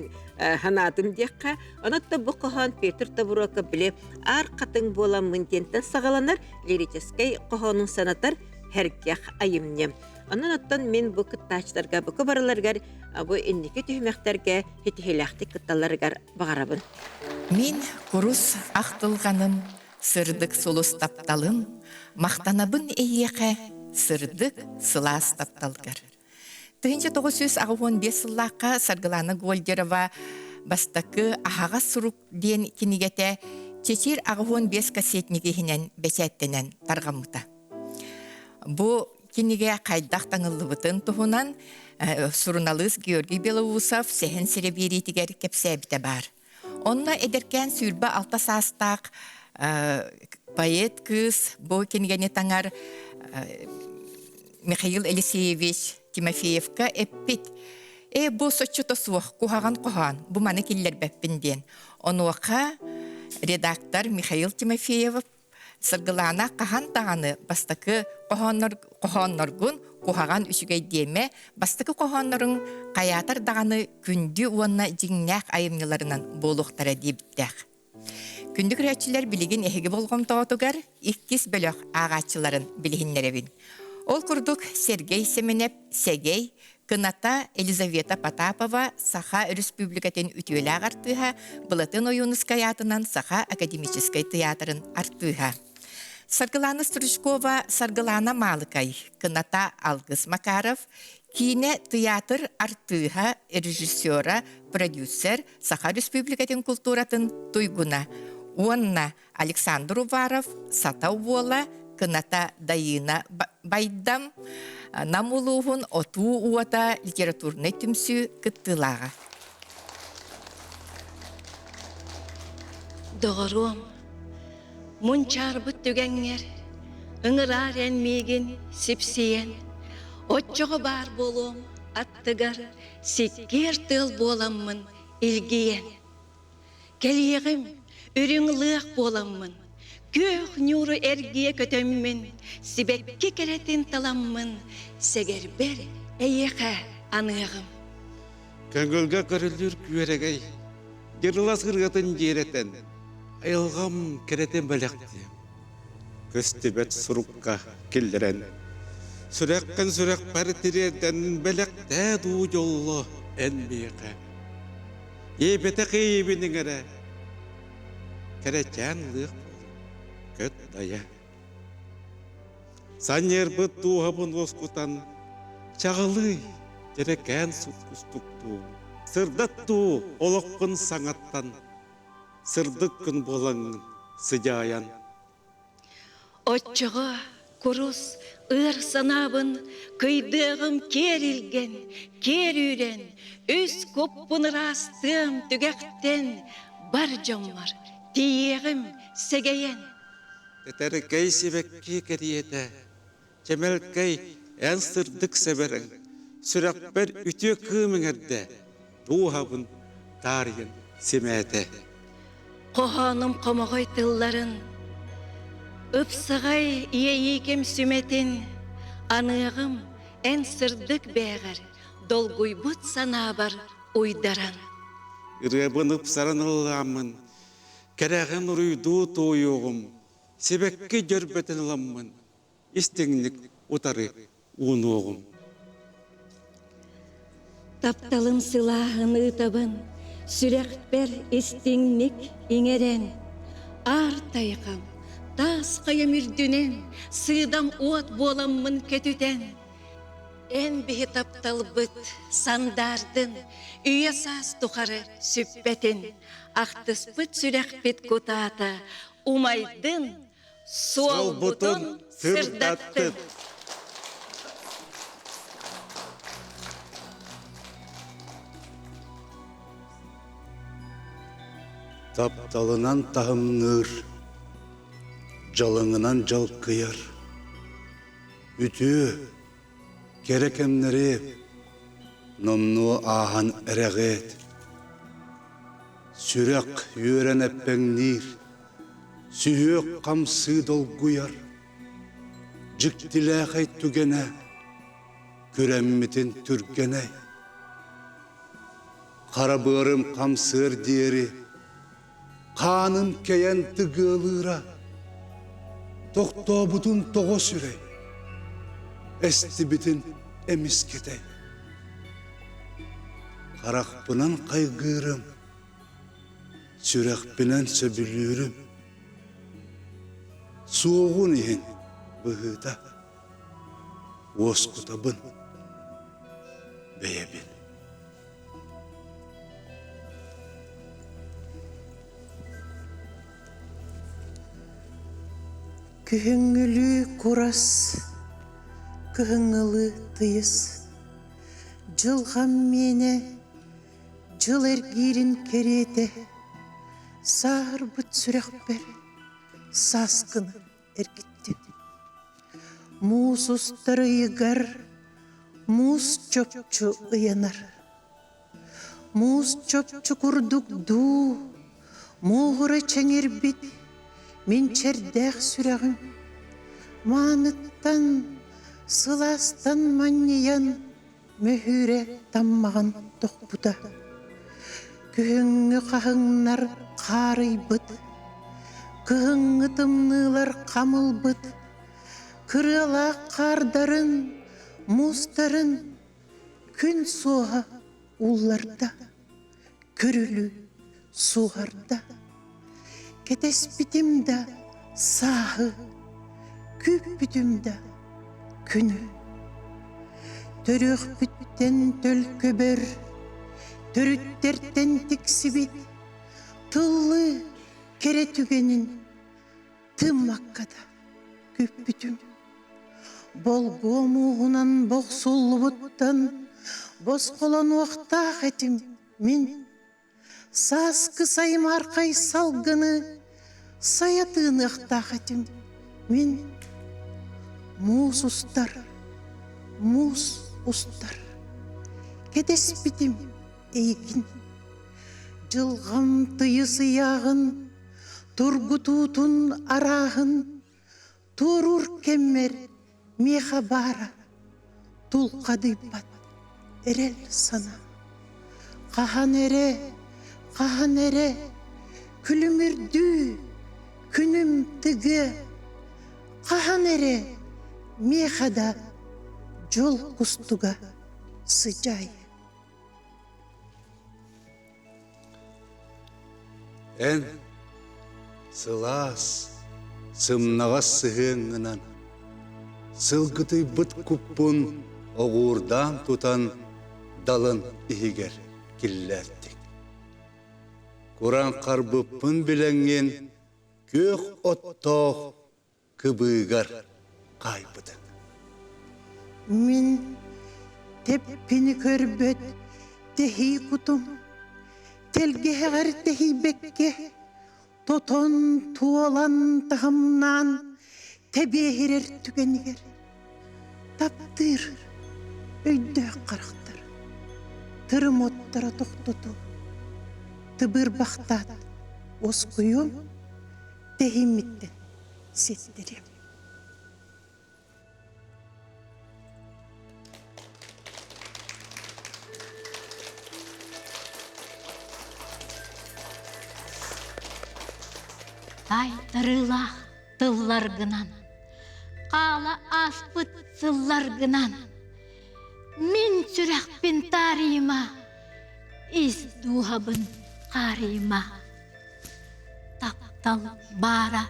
санаатым диэххэ. Онон бу хоһоон Петр Тобуруокап били аар хатыҥ буоламмын диэнтэн саҕаланар лирическэй хоһоонун санатар һэргэх айымньы. Онон оттон мин бу кыттааччыларга бука барыларыгар бу инники түһүмэхтэргэ ситиһиилээхтик кытталларыгар баҕарабын. Мин курус ахтылҕаным, сырдык сулус тапталым, махтанабын эйиэхэ сырдык сылаас тапталгар. 1985 сыллаахха Саргылана Гольдерова бастакы аһаҕас сурук диэн кинигэтэ Чечир 85 кассетник иһинэн бэчээттэнэн тарҕаммыта. Бу кинигэ хайдах таҥыллыбытын туһунан суруналыыс Георгий Белоусов сэһэн сирэ биэриитигэр кэпсээбитэ баар. Онно эдэркээн 26 саастаах поэт кыыс бу кинигэни таҥар Михаил Елисеевич Тимофеевка эппит «Э, бу соччото суох, куһаҕан хоһоон, бу маны киллэрбэппин» диэн. Онуоха редактор Михаил Тимофеев Саргылаана хаһан даҕаны бастакы хоһоонноргун куһаҕан үчүгэй диэмэ, бастакы хоһоонноруҥ хайаатар даҕаны күндү уонна дьиҥнээх айымньыларынан буолуохтара диэбиттээх. Күндү көрөөччүлэр билигин эһиги болҕомтоҕутугар иккис бөлөх ааҕааччыларын билиһиннэрэбин. Ол курдук Сергей Семенев Сэгэй Кыната Елизавета Потапова Саха Өрөспүүбүлүкэтин үтүөлээх артыыһа, Былатын Ойуунускай аатынан Саха академическай тыйаатырын артыыһа. Саргылана Стручкова Саргылана Маалыкай, Кыната Алгыс Макаров, киинэ тыйаатыр артыыһа, режиссера, продюсер, Саха Республикатын култууратын туйгуна уонна Александр Уваров Сата уола, Кыната Дайыына Байдам, Нам улууһун Отуу уота литературнай түмсүү кыттыылааҕа. Доҕоруом, мунчаарбыт түгэҥҥэр ыҥыраар эн миигин сипсийэн, оччоҕо баар буолуом аттыгар сиккиэр тыал буоламмын илгийэн. Кэлиэҕим, үрүҥ лыах буоламмын, күөх ньууру эргийэ көтөммүн, сибэкки кэрэтин таламмын, сэгэрбэр эйиэхэ аныаҕым. Көҥүлгэ көрүллүүр күөрэгэй, дьырылас ырыатын дьиэрэтэн, айылҕам кэрэтин бэлэхтиэм. Көстүбэт сурукка киллэрэн, сүрэххин сүрэхпэр тириэрдэн бэлэхтээ дуу дьолло эн миэхэ. Иэйбэтэх иэйиибин иҥэрэ, кэрэчээн лыах буолан көт дайа. Санньыарбыт дууһабын уоскутан, чаҕылый, дьэрэкээн суккустуктуу, сырдат дуу олоххун саҥаттан, сырдык күн буолаҥҥын сыдьаайан. Оччоҕо курус ыар санаабын кыйдыаҕым киэр илгэн, киэр үүрэн, үс куппун ыраастыам түгэхтэн бар дьоммор тиийиэҕим сэгэйэн. Тэтэркэй сибэкки кэриэтэ, чэмэлкэй эн сырдык сэбэрэҥ, сүрэхпэр үтүө кыым иҥэрдэ, дууһабын таарыйан симээтэ. Хоһоонум хомоҕой тылларын, ыпсаҕай иэйииким сүмэтин аныаҕым эн сырдык бээҕэр долгуйбут санаабар уйдаран. Ырыабын ыпсаран ыллааммын, кэрэҕин уруйдуу туойуоҕум, сибэкки дьөрбөтүн ыламмын, истиҥник утары уунуоҕум. Тапталым сылааһын ыытабын, сүрэхпэр истиҥник иҥэрэн, аар тайҕам, таас хайам үрдүнэн, сыыдам уот буоламмын көтүтэн, эн биһи тапталбыт сандаардын, үйэ саас тухары сүппэтин, ахтыспыт сүрэхпит кутаата умайдын, суолбутун сырдаттын. Тапталынан таһымныыр, дьалыҥынан дьалкыйар, үтүө, Кэрэ кэмнэри номнуо ааһан эрэҕит. Сүрэх үөрэн эппэҥниир, сүһүөх хамсыы долгуйар. Дьиктилээхэй түгэнэ, күрэммитин түргэнэй. Хара быарым хамсыар диэри, хааным кэйэн тыгыалыыра. Тохтообутун тоҕо сүрэй, эстибитин эмискэтэй. Харахпынан хайгыырым, сүрэхпинэн сөбүлүүрүм. Суоҕун иһин быһыыта уоскутабын бэйэбин. Күһүҥҥүлүү курас, кыһыҥҥылыы тыйыс, дьылҕам миэнэ дьыл эргиирин кэриэтэ, сааһырбыт сүрэхпэр сааскыны эргиттим. Муус устар ыйыгар муус чопчу ыйанар. Муус чопчу курдук дуу, мууһура чэҥирбит мин чэрдээх сүрэҕим мааныттан, сылаастан манньыйан мөһүүрэ таммаҕын тохпута. Күһүҥҥү хаһыҥнар хаарыйбыт, кыһыҥҥы тымныылар хамылбыт, кырыалаах хаардарын, муустарын күн суоһа уулларда, көрүлүү суоһарда. Кэтэспитим да сааһы, күүппүтүм да күнү. Төрүөхпүттэн төлкөбөр, төрүттэртэн тиксибит тыллыы кэрэ түгэнин тыыммакка да күүппүтүм. Болгуо мууһунан бохсуллубуттан босхолонуохтаах этим мин. Сааскы саймаархай салгыны сайа тыыныахтаах этим мин. Муус устар, муус устар, кэтэспитим эйигин. Дьылҕам тыйыс ыйааҕын, тургутуутун арааһын туоруур кэммэр миэхэ баара тулхадыйбат эрэл санаа. Хаһан эрэ, хаһан эрэ күлүмүрдүү күнүм тыгыа, хаһан эрэ миэхэ да дьол кустуга сыдьаай. Эн сылаас, сымнаҕас сыһыаҥҥынан сылгытыйбыт куппун оҕуурдаан тутан далын иһигэр киллэрдиҥ. Куран харбыппын билэҥҥин күөх оттоох кыбыыгар хаайбытыҥ. Мин тэппини көрбөт тэһии кутум, тэлгэһэҕэр тэһийбэккэ, тотон туолан таһымнаан тэбиэһирэр түгэнигэр таптыыр өйдөөх харахтар тырым оттора тохтоту тыбыырбахтаат уоскуйуом тэһииммиттэн сиэттэриэм. Таайтарыылаах тылларгынан, хаала ааспыт сылларгынан мин сүрэхпин таарыйыма, ис дууһабын хаарыйыма. Таптал баара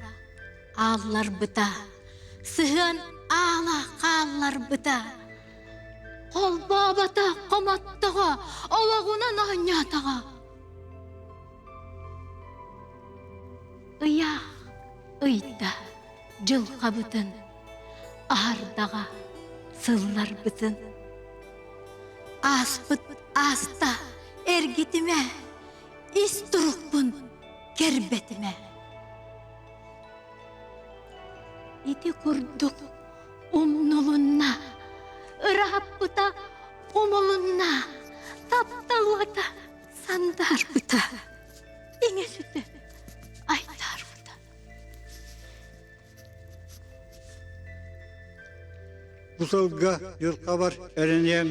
аалларбыта, сыһыан аала хаалларбыта. Холбообото хомоттоҕо, олоҕунан оонньоотоҕо. Ыйаах ыйда дьылҕабытын, аһардаҕа сылларбытын. Ааспыт ааста эргитимэ, ис турукпун кэрбэтимэ. Ити курдук умнулунна. Ырааппыта умулунна, таптал уота сандаарбыта, иҥэ сүтэ айтаарбыта. Бу сылга дьылҕабар эрэниэм,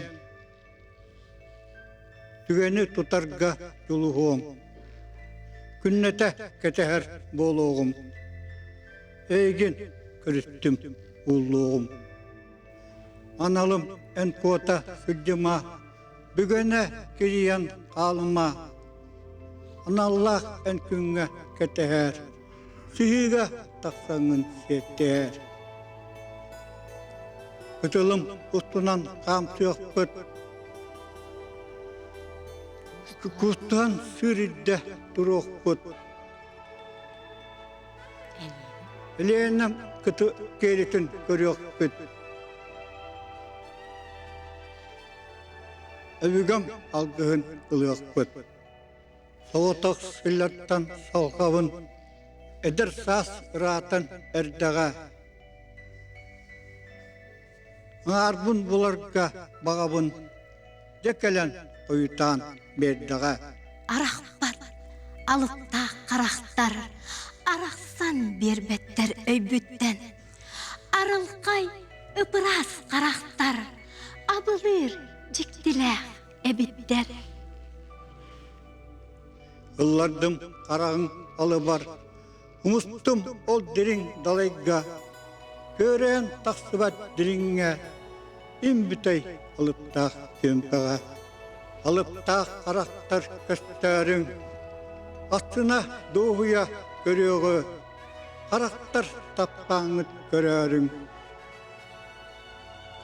түгэни тутарга дьулуһуом, күннэтэ кэтэһэр буолуоҕум, эйигин көрүстүм ууллуоҕум. Аналым эн куота сылдьыма, бүгэнэ кирийэн хаалыма, аналлаах эн күҥҥэ кэтэһээр, сыһыыга тахсаҥҥын сиэттээр. Кытылым устунан хаамсыахпыт, кустан сүүрүрдэ туруохпут. Ленам кыты киэлитин көрүөхпүт. Өбүгэм алгыһын ылыахпыт. Соҕотох сыллартан салҕабын, эдэр саас ыраатан эрдэҕэ. Аҥаарбын буларга баҕабын, дьэ кэлэн хойутаан биэрдэҕэ. Арахпат алыптаах харахтар арахсан биэрбэттэр өйбүттэн. Арылхай ыпыраас харахтар абылыыр дьиктилээх эбиттэр. Ыллардым хараҕыҥ алыбар, умустум ол дириҥ далайга, көөрөөн тахсыбат дириҥҥэ, им бүтэй алыптаах түөмпэҕэ. Алыптаах харахтар көстөөрүҥ, астына дуоһуйа көрүөҕү, харахтар таптааҥҥыт көрөөрүҥ.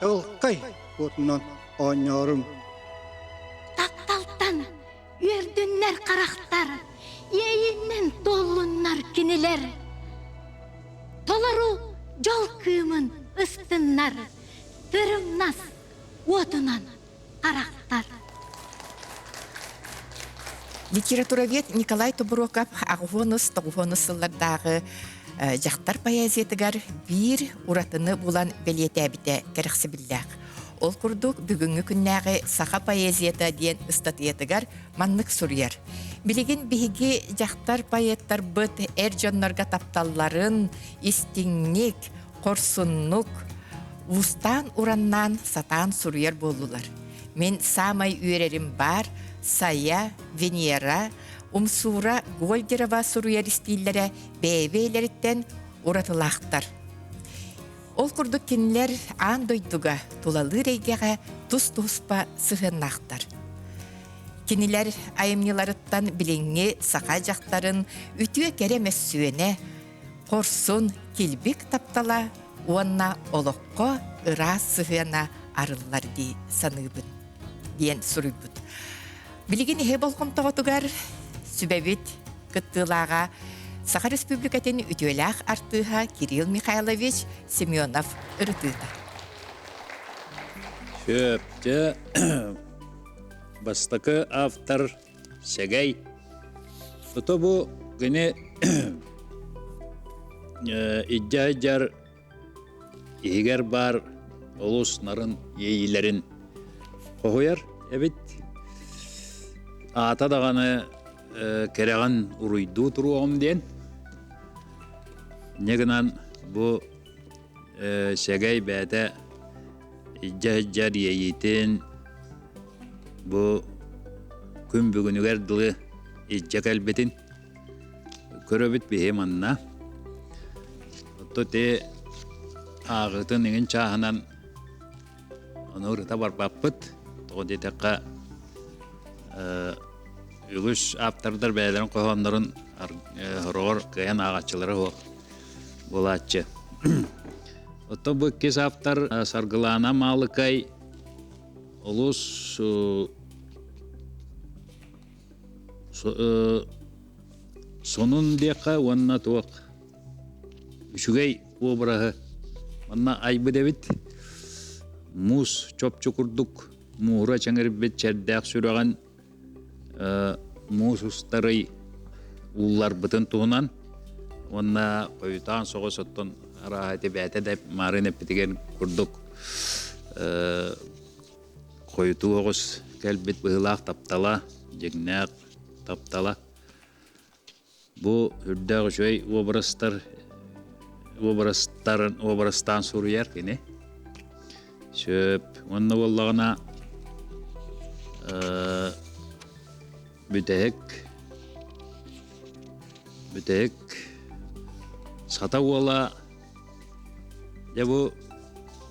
Чаҕылхай уотунан оонньооруҥ. Тапталтан үөрдүннэр харахтар, иэйиннэн туоллуннар кинилэр. Толору дьол кыымын ыстыннар, тырымнас уотунан харахтар. Литературовед Николай Тобуроков аҕыһуонус тоҕуһуонус сыллардааҕы дьахтар поэзиятыгар биир уратыны булан бэлиэтээбитэ кэрэхсэбиллээх. Ол курдук бүгүҥҥү күннээҕи саха поэзията диэн ыстатыйатыгар маннык суруйар. Билигин биһиги дьахтар поэттарбыт эр дьоннорго тапталларын истиҥник, хорсуннук, уустаан-ураннаан сатаан суруйар буоллулар. Мин саамай үөрэрим баар Сайа, Венера, Умсуура Гольдерова суруйар истииллэрэ бэйэ-бэйэлэриттэн уратылаахтар. Ол курдук кинилэр аан дойдуга тулалыыр эйгэҕэ тус-туспа сыһыаннаахтар. Кинилэр айымньыларыттан билиҥҥи саха дьахтарын үтүө-кэрэ мөссүөнэ, хорсун, килбик таптала уонна олоххо ыраас сыһыана арыллар дии саныыбын диэн суруйбут. Билигин иһи болҕомтоҕутугар сүбэбит кыттыылааҕа Саха Республикатын үтүөлээх артыыһа Кирилл Михайлович Семенов ырытыыта. Сөп, дьэ, бастакы автор Сэгэй. Ото бу кини иддьа-иддьар иһигэр баар олус нарын иэйиилэрин хоһуйар эбит. Аата даҕаны кэрэҕин уруйдуу туруоҕум диэн. Инньэ гынан бу сэгэй бэйэтэ илдьэ-илдьэр иэйиитин бу күн бүгүнүгэр дылы илдьэ кэлбитин көрөбүт биһи манна. Оттон ити ааҕыытын иҥин чааһынан ону ырыта барбаппыт. Тоҕо диэтэххэ үгүс ааптардар бэйэлэрин хоһооннорун хороҕор кыайан ааҕааччылара суох буолааччы. Оттон бу иккис ааптар Саргылаана Маалыкай олус сонун диэххэ уонна туох үчүгэй обраһы манна айбыт эбит. Муус чопчу курдук муура чэҥирбит чэрдээх сүрэҕин муус устарый уулларбытын туһунан уонна хойутаан соҕус оттон арааһа ити бэйэтэ да маарыын эппитигэр курдук. Хойутуу оҕус кэлбит быһыылаах таптала, дьиҥнээх таптала. Бу үрдээх үчүгэй образтар образтарын образтаан суруйар кини. Сөп. Уонна буоллаҕына бүтэһик бүтэһик Сата уола дьэ бу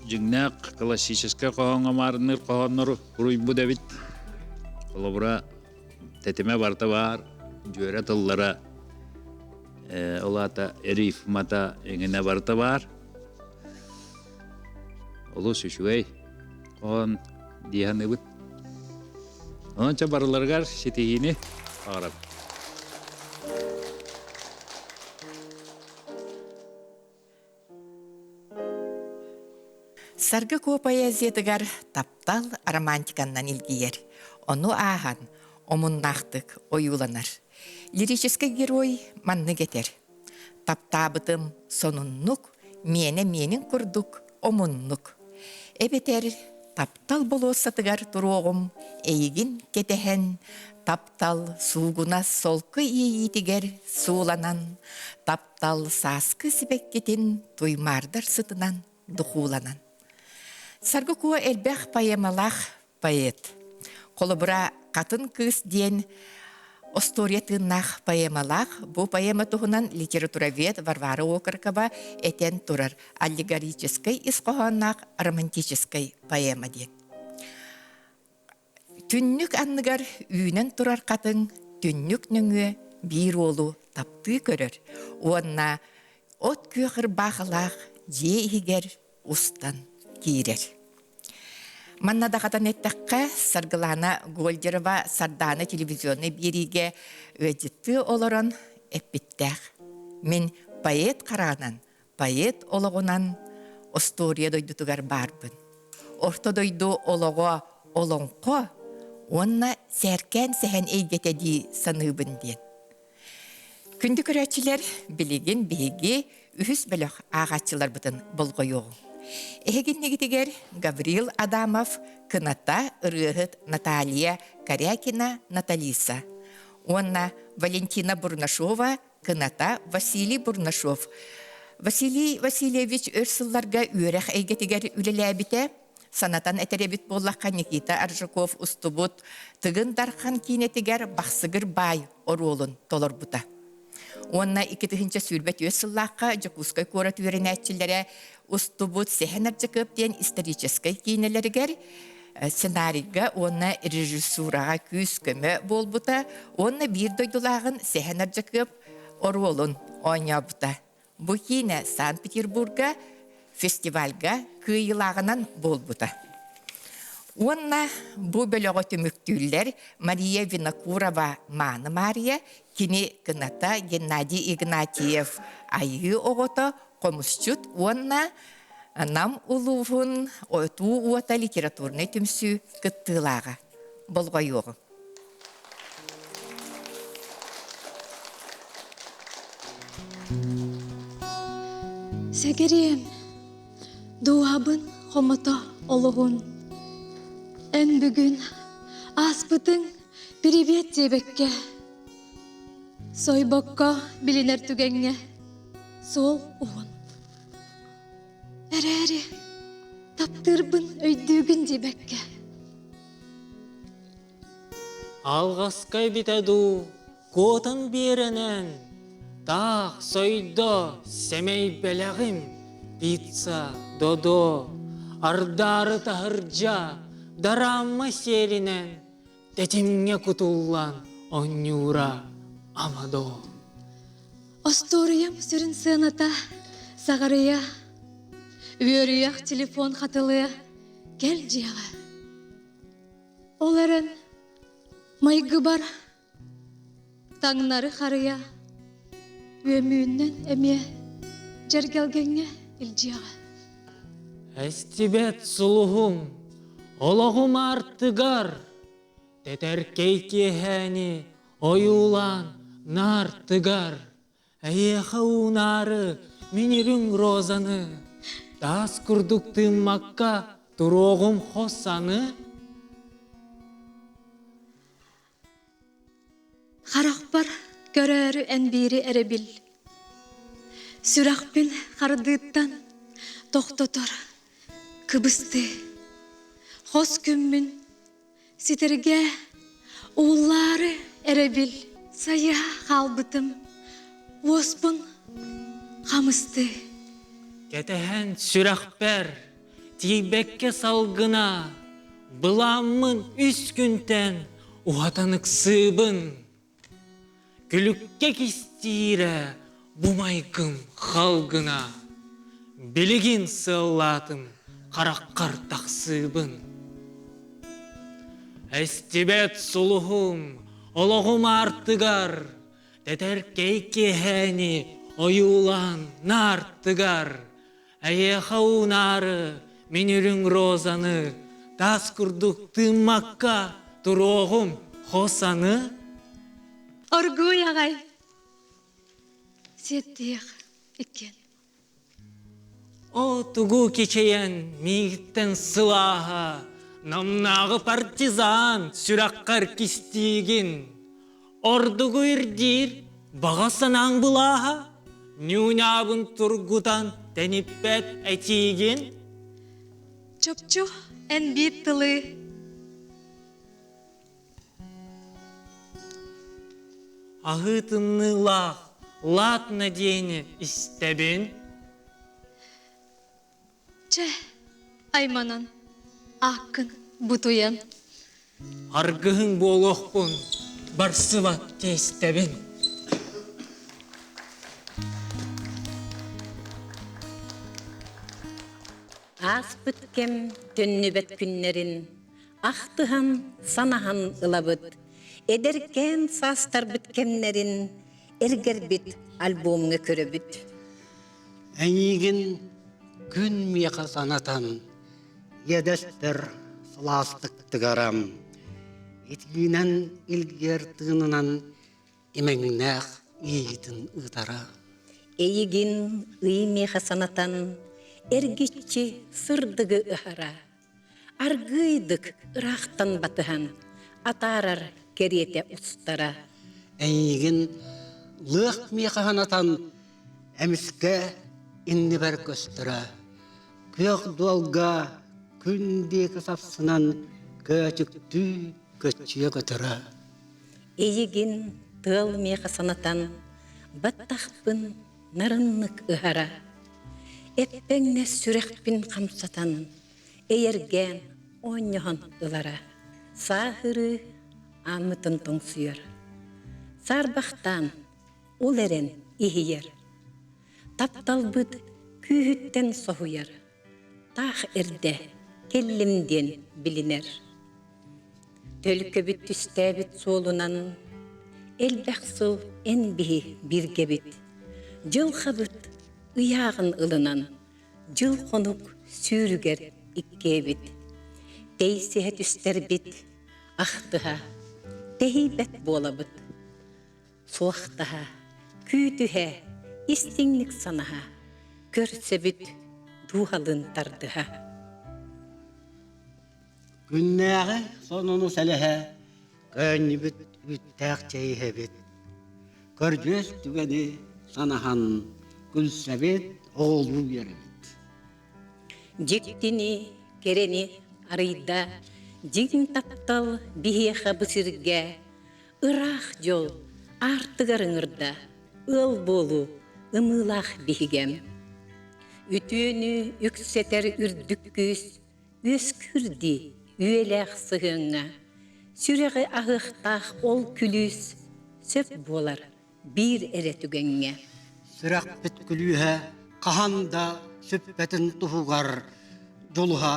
дьиҥнээх классическай хоһооҥҥо маарынныыр хоһооннору суруйбут эбит. Холобура тэтимэ барыта баар, дьүөрэ тыллара ол аата рифмата эҥинэ барыта баар. Олус үчүгэй хоһоон дии саныыбын. Онон чэ барыларыгар ситиһиини баҕарабын. Саргы Куо поэзиятыгар таптал романтиканнан илгийэр, ону ааһан омуннаахтык ойууланар. Лирическэй герой маннык этэр: «Таптаабытым сонуннук, миэнэ миэнин курдук омуннук. Эбэтэр таптал болуоссатыгар туруоҕум, эйигин кэтэһэн, таптал суугунас солко иэйиитигэр сууланан, таптал сааскы сибэккитин туймаардар сытынан духууланан. Саргы Куо элбэх поэмалаах поэт. Холобура, «Хатын кыыс» диэн остуоруйа тыыннаах поэмалаах. Бу поэма туһунан литературовед Варвара Окорокова этэн турар аллегорическай ис хоһоонноох романтическай поэма диэн. Түннүк анныгар үүнэн турар хатыҥ түннүк нөҥүө биир уолу таптыы көрөр уонна от күөх ырбаахылаах дьиэ иһигэр устан киирэр. Манна даҕатан эттэххэ, Саргылаана Гольдерова Сардаана телевизионнай биэриигэ ыалдьыттыы олорон эппиттээх. Мин поэт хараанан, поэт олоҕунан остуоруйа дойдутугар баарбын. Орто дойду олоҕо олоҥхо уонна сээркээн сэһэн эйгэтэ дии саныыбын диэн. Күндү көрөөччүлэр, билигин биһиги үһүс бөлөх ааҕааччыларбытын болҕойуоҕуҥ. Эһигиннигитигэр Гаврил Адамов, Кыната ырыаһыт Наталья Корякина Наталиса уонна Валентина Бурнашова Кыната Василий Бурнашов. Василий Васильевич өр сылларга үөрэх эйгэтигэр үлэлээбитэ. Санатан этэр эбит буоллахха, Никита Аржаков устубут Тыгын Дархан киинэтигэр Бахсыгыр баай оруолун толорбута. Уонна 2024 сыллаахха Дьокуускай куорат үөрэнээччилэрэ устубут Сэһэн Ардьакыап диэн историческай киинэлэригэр сценарийга уонна режиссураҕа күүс-көмө буолбута уонна биир дойдулааҕын Сэһэн Ардьакыап оруолун оонньообута. Бу киинэ Санкт-Петербурга фестивальга кыайыылааҕынан буолбута. Уонна бу бөлөҕү түмүктүүллэр Мария Винокурова Мааны Маарыйа, кини кыната Геннадий Игнатьев Айыы оҕото, хомусчут уонна Нам улууһун Отуу уота литературнай түмсүү кыттыылааҕа. Болҕойуоҕуҥ. Сэгэриэм, дууһабын хомото олоҕун. Эн бүгүн ааспытыҥ привет диэбэккэ, сойбокко билинэр түгэҥҥэ суол уһун. Эрээри таптыырбын өйдүүгүн диэбэккэ. Алҕаска эбитэ дуу, куотан биэрэнэн, таах сойдо сэмэй бэлэҕим, пицца, додо, ардаары таһырдьа, дараамма сиэлинэн, тэтимҥэ кутуллан онньуура амадо. Остуоруйам сүрүн сыаната саҕарыйа, үөрүйэх телефон хатылыа, кэл дьиэҕэ. Ол эрэн майгыбар таҥнары харыйа үөмүүннэн эмиэ дьэргэлгэҥҥэ илдьиэҕэ. Эстибэт сулуһум, олоҕум аартыгар, тэтэркэй киэһээни ойуулаан наартыгар, Эйиэхэ уунаары мин үрүҥ розаны таас курдук тыыммакка Туруоҕум хос аны. Харахпар көрөөрү эн биири эрэ бил. Сүрэхпин хардыыттан тохтотор кыбыстыы. Хос күммүн ситэргэ ууллаары эрэ бил. Сайыһа хаалбытым уоспун хамыстыы. Кэтэһэн сүрэхпэр тиийбэккэ салгына, былааммын үс күнтэн уһатан ыксыыбын. Күлүккэ кистиирэ бу майгым халгына, билигин сыаллаатым хараххар тахсыыбын. Эстибэт сулуһум олоҕум аартыгар, тэтэркэй киэһээни ойуулаан наартыгар, Эйиэхэ уунаары мин үрүҥ розаны таас курдук тыыммакка туруоҕум хос аны. Оргууй аҕай сиэттиэх иккиэн. О тугу кичэйэн миигиттэн сылааһа намнааҕы партизан сүрэххэр кистиигин Ордугу ирдиир баҕа санааҥ былааһа, ньууньаабын тургутан тэниппэт этиигин. Чопчу эн биир тылы Аһыы тымныылаах лаатна диэни истэбин. Чэ, айманан, ааккын бутуйан. Аргыһыҥ буолуохпун барсыбат тиэстэбин. Ааспыт кэм төннүбэт күннэрин ахтыһан, санаһан ылабыт. Эдэркээн саастарбыт кэмнэрин эргэрбит альбомҥа көрөбүт. Эйиигин күн миэхэ санатан, иэдэстэр сылаастык тыгарам, итиинэн илгиэр тыынынан имэҥнээх иэйиитин ыытара. Эйигин ый миэхэ санатан, эргиччи сырдыгы ыһара. Аргыыйдык ыраахтан батыһан, атаарар кэриэтэ устара. Эйигин лыах миэхэ санатан, эмискэ иннибэр көстөрө. Күөх дуолга күн диэки сапсынан көөчүктүү көччүйэ көтөрө. Эйигин тыал миэхэ санатан, баттахпын нарыннык ыһара. Эппэҥнэс сүрэхпин хамсатан, эйэргээн оонньоһон ылара. Сааһырыы ааммытын тоҥсуйар. Саарбахтаан ол эрэн иһийэр. Тапталбыт күүһүттэн соһуйар. Таах эрдэ кэллим диэн билинэр. Төлкөбүт түстээбит суолунан элбэх сыл эн биһи бииргэбит. Дьылҕабыт ыйааҕын ылынан дьыл-хонук сүүрүгэр иккиэбит. Тэйсиһэ түстэрбит, ахтыһа, тэһийбэт буолабыт. Суохтаһа, күүтүһэ, истиҥник санаһа, көрсөбүт дууһалыын тардыһа. Күннээҕи сонуну сэлэһэ, көөнньүбүт үүттээх чэй иһэбит. Көрдүөс түгэни санаһан, күлсэбит, оҕолуу үөрэбит. Дьиктини, кэрэни арыйда, дьиҥ таптал биһиэхэ бу сиргэ ыраах дьол аартыгар ыҥырда, ыал буолуу ымыылаах биһигэм. Үтүөнү үксэтэр үрдүк күүс үөскүүр дии үйэлээх сыһыаҥҥа сүрэҕи аһыахтаах ол күлүүс сөп буолар биир эрэ түгэҥҥэ. Сүрэхпит күлүүһэ хаһан да сүппэтин туһугар дьулуһа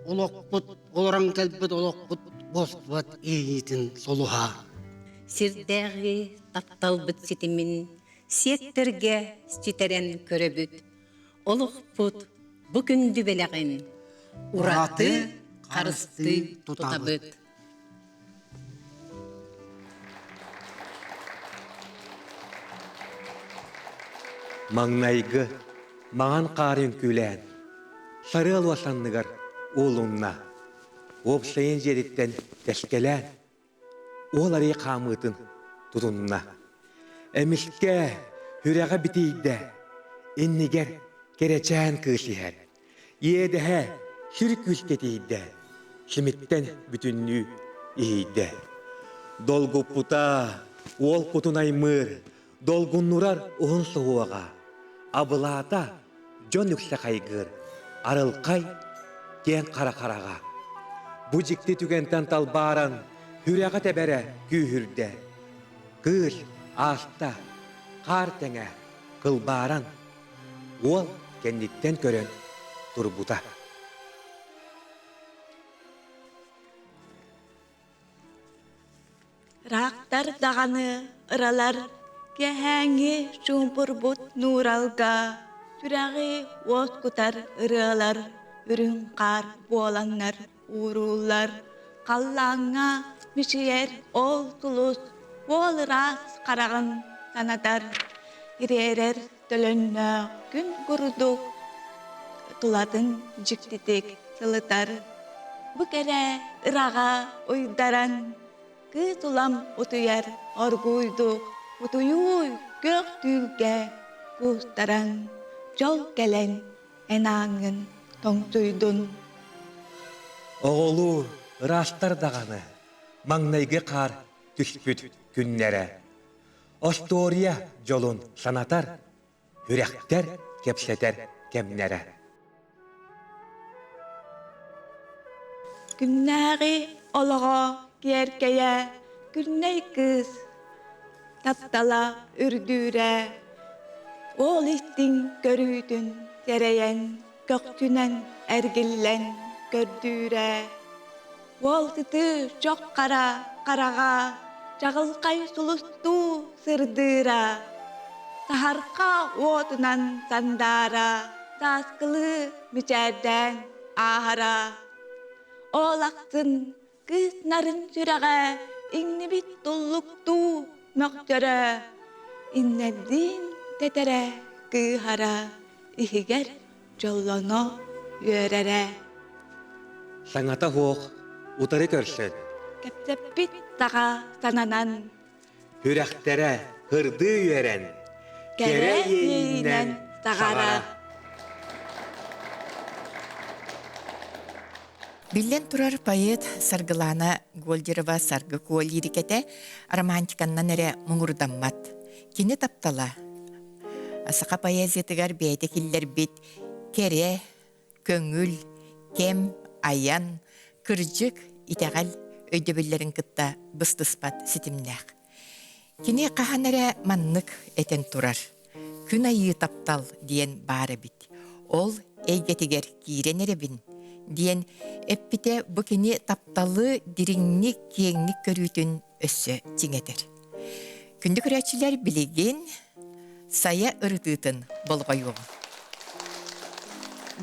олохпут олорон кэлбит олохпут буоспут иэйиитин сулуһа. Сирдээҕи тапталбыт ситимин сиэттэргэ ситэрэн көрөбүт. Олохпут бу күндү бэлэҕин ураты харыстыы тутабыт. Маҥнайгы маҥан хаарын күүлээн, сарыал уосанныгар уолунна. Уопсайын дьиэтиттэн тэскэлээн, уол арый хаамыытын тутунна. Эмискэ сүрэҕэ битийдэ, иннигэр кэрэчээн кыыс иһэр. Иэдэһэ сүр күүскэ тиийдэ, симиттэн бүтүннүү иһийдэ. Долгуппута уол кутун аймыыр, долгуннурар уһун суһуоҕа, абылаата дьон үксэ хайгыыр, арылхай киэҥ хара хараҕа. Бу дьикти түгэнтэн талбааран, сүрэҕэ тэбэрэ күүһүрдэ. Кыыс ааста, хаар тэҥэ кылбааран, уол кэнниттэн көрөн турбута. Ыраахтар даҕаны ыралар киэһээҥҥи чуумпурбут нууралга сүрэҕи уоскутар ырыалар үрүҥ хаар буоланнар уурууллар халлааҥҥа мичийэр ол сулус уол ыраас хараҕын санатар ириэрэр төлөннөөх күн курдук тулатын дьиктитик сылытар. Бу кэрэ ыраҕа уйдаран, кыыс улам утуйар оргууйдук утуйууй күөх түүлгэ куустаран, дьол кэлэн эн ааҥҥын тоҥсуйдун. Оҕолуу ыраастар даҕаны маҥнайгы хаар түспүт күннэрэ Остуоруйа дьолун санатар, үрэхтэр кэпсэтэр кэмнэрэ. Күннээҕи олоҕо киэркэйэ Күннэй кыыс таптала үрдүүрэ Ол истиҥ көрүүтүн сэрэйэн көхсүнэн эргиллэн көрдүүрэ Уол сытыы чох хара хараҕа чаҕылхай сулустуу сырдыыра, саһарха уотунан сандаара, сааскылыы мичээрдээн ааһара. Ол ахсын кыыс нарын сүрэҕэ иҥнибит туллуктуу мөхтөрө, иннэрдиин тэтэрэ кыыһара, иһигэр дьоллоно үөрэрэ. Саҥата суох утары көрсөн. Кэпсэппит саҕа сананан. Сүрэхтэрэ һырдыы үөрэн. Кэрэ иэйиинэн саҕара. Биллэн турар поэт Саргылана Гольдерова Саргы Куо лирикэтэ романтиканнан эрэ муҥурдаммат. Кини таптала саха поэзиятыгар бэйэтэ киллэрбит кэрэ, көҥүл, кэм, айан, кырдьык, итэҕэл өйдөбүллэрин кытта быстыспат ситимнээх. Кини хаһан эрэ маннык этэн турар: «Күн айыы таптал диэн баар эбит. Ол эйгэтигэр киирэн эрэбин» диэн эппитэ бу кини тапталы дириҥник, киэҥник көрүүтүн өссө чиҥэтэр. Күндү көрөөччүлэр билигин Сайа ырытыытын болҕойуоҕуҥ.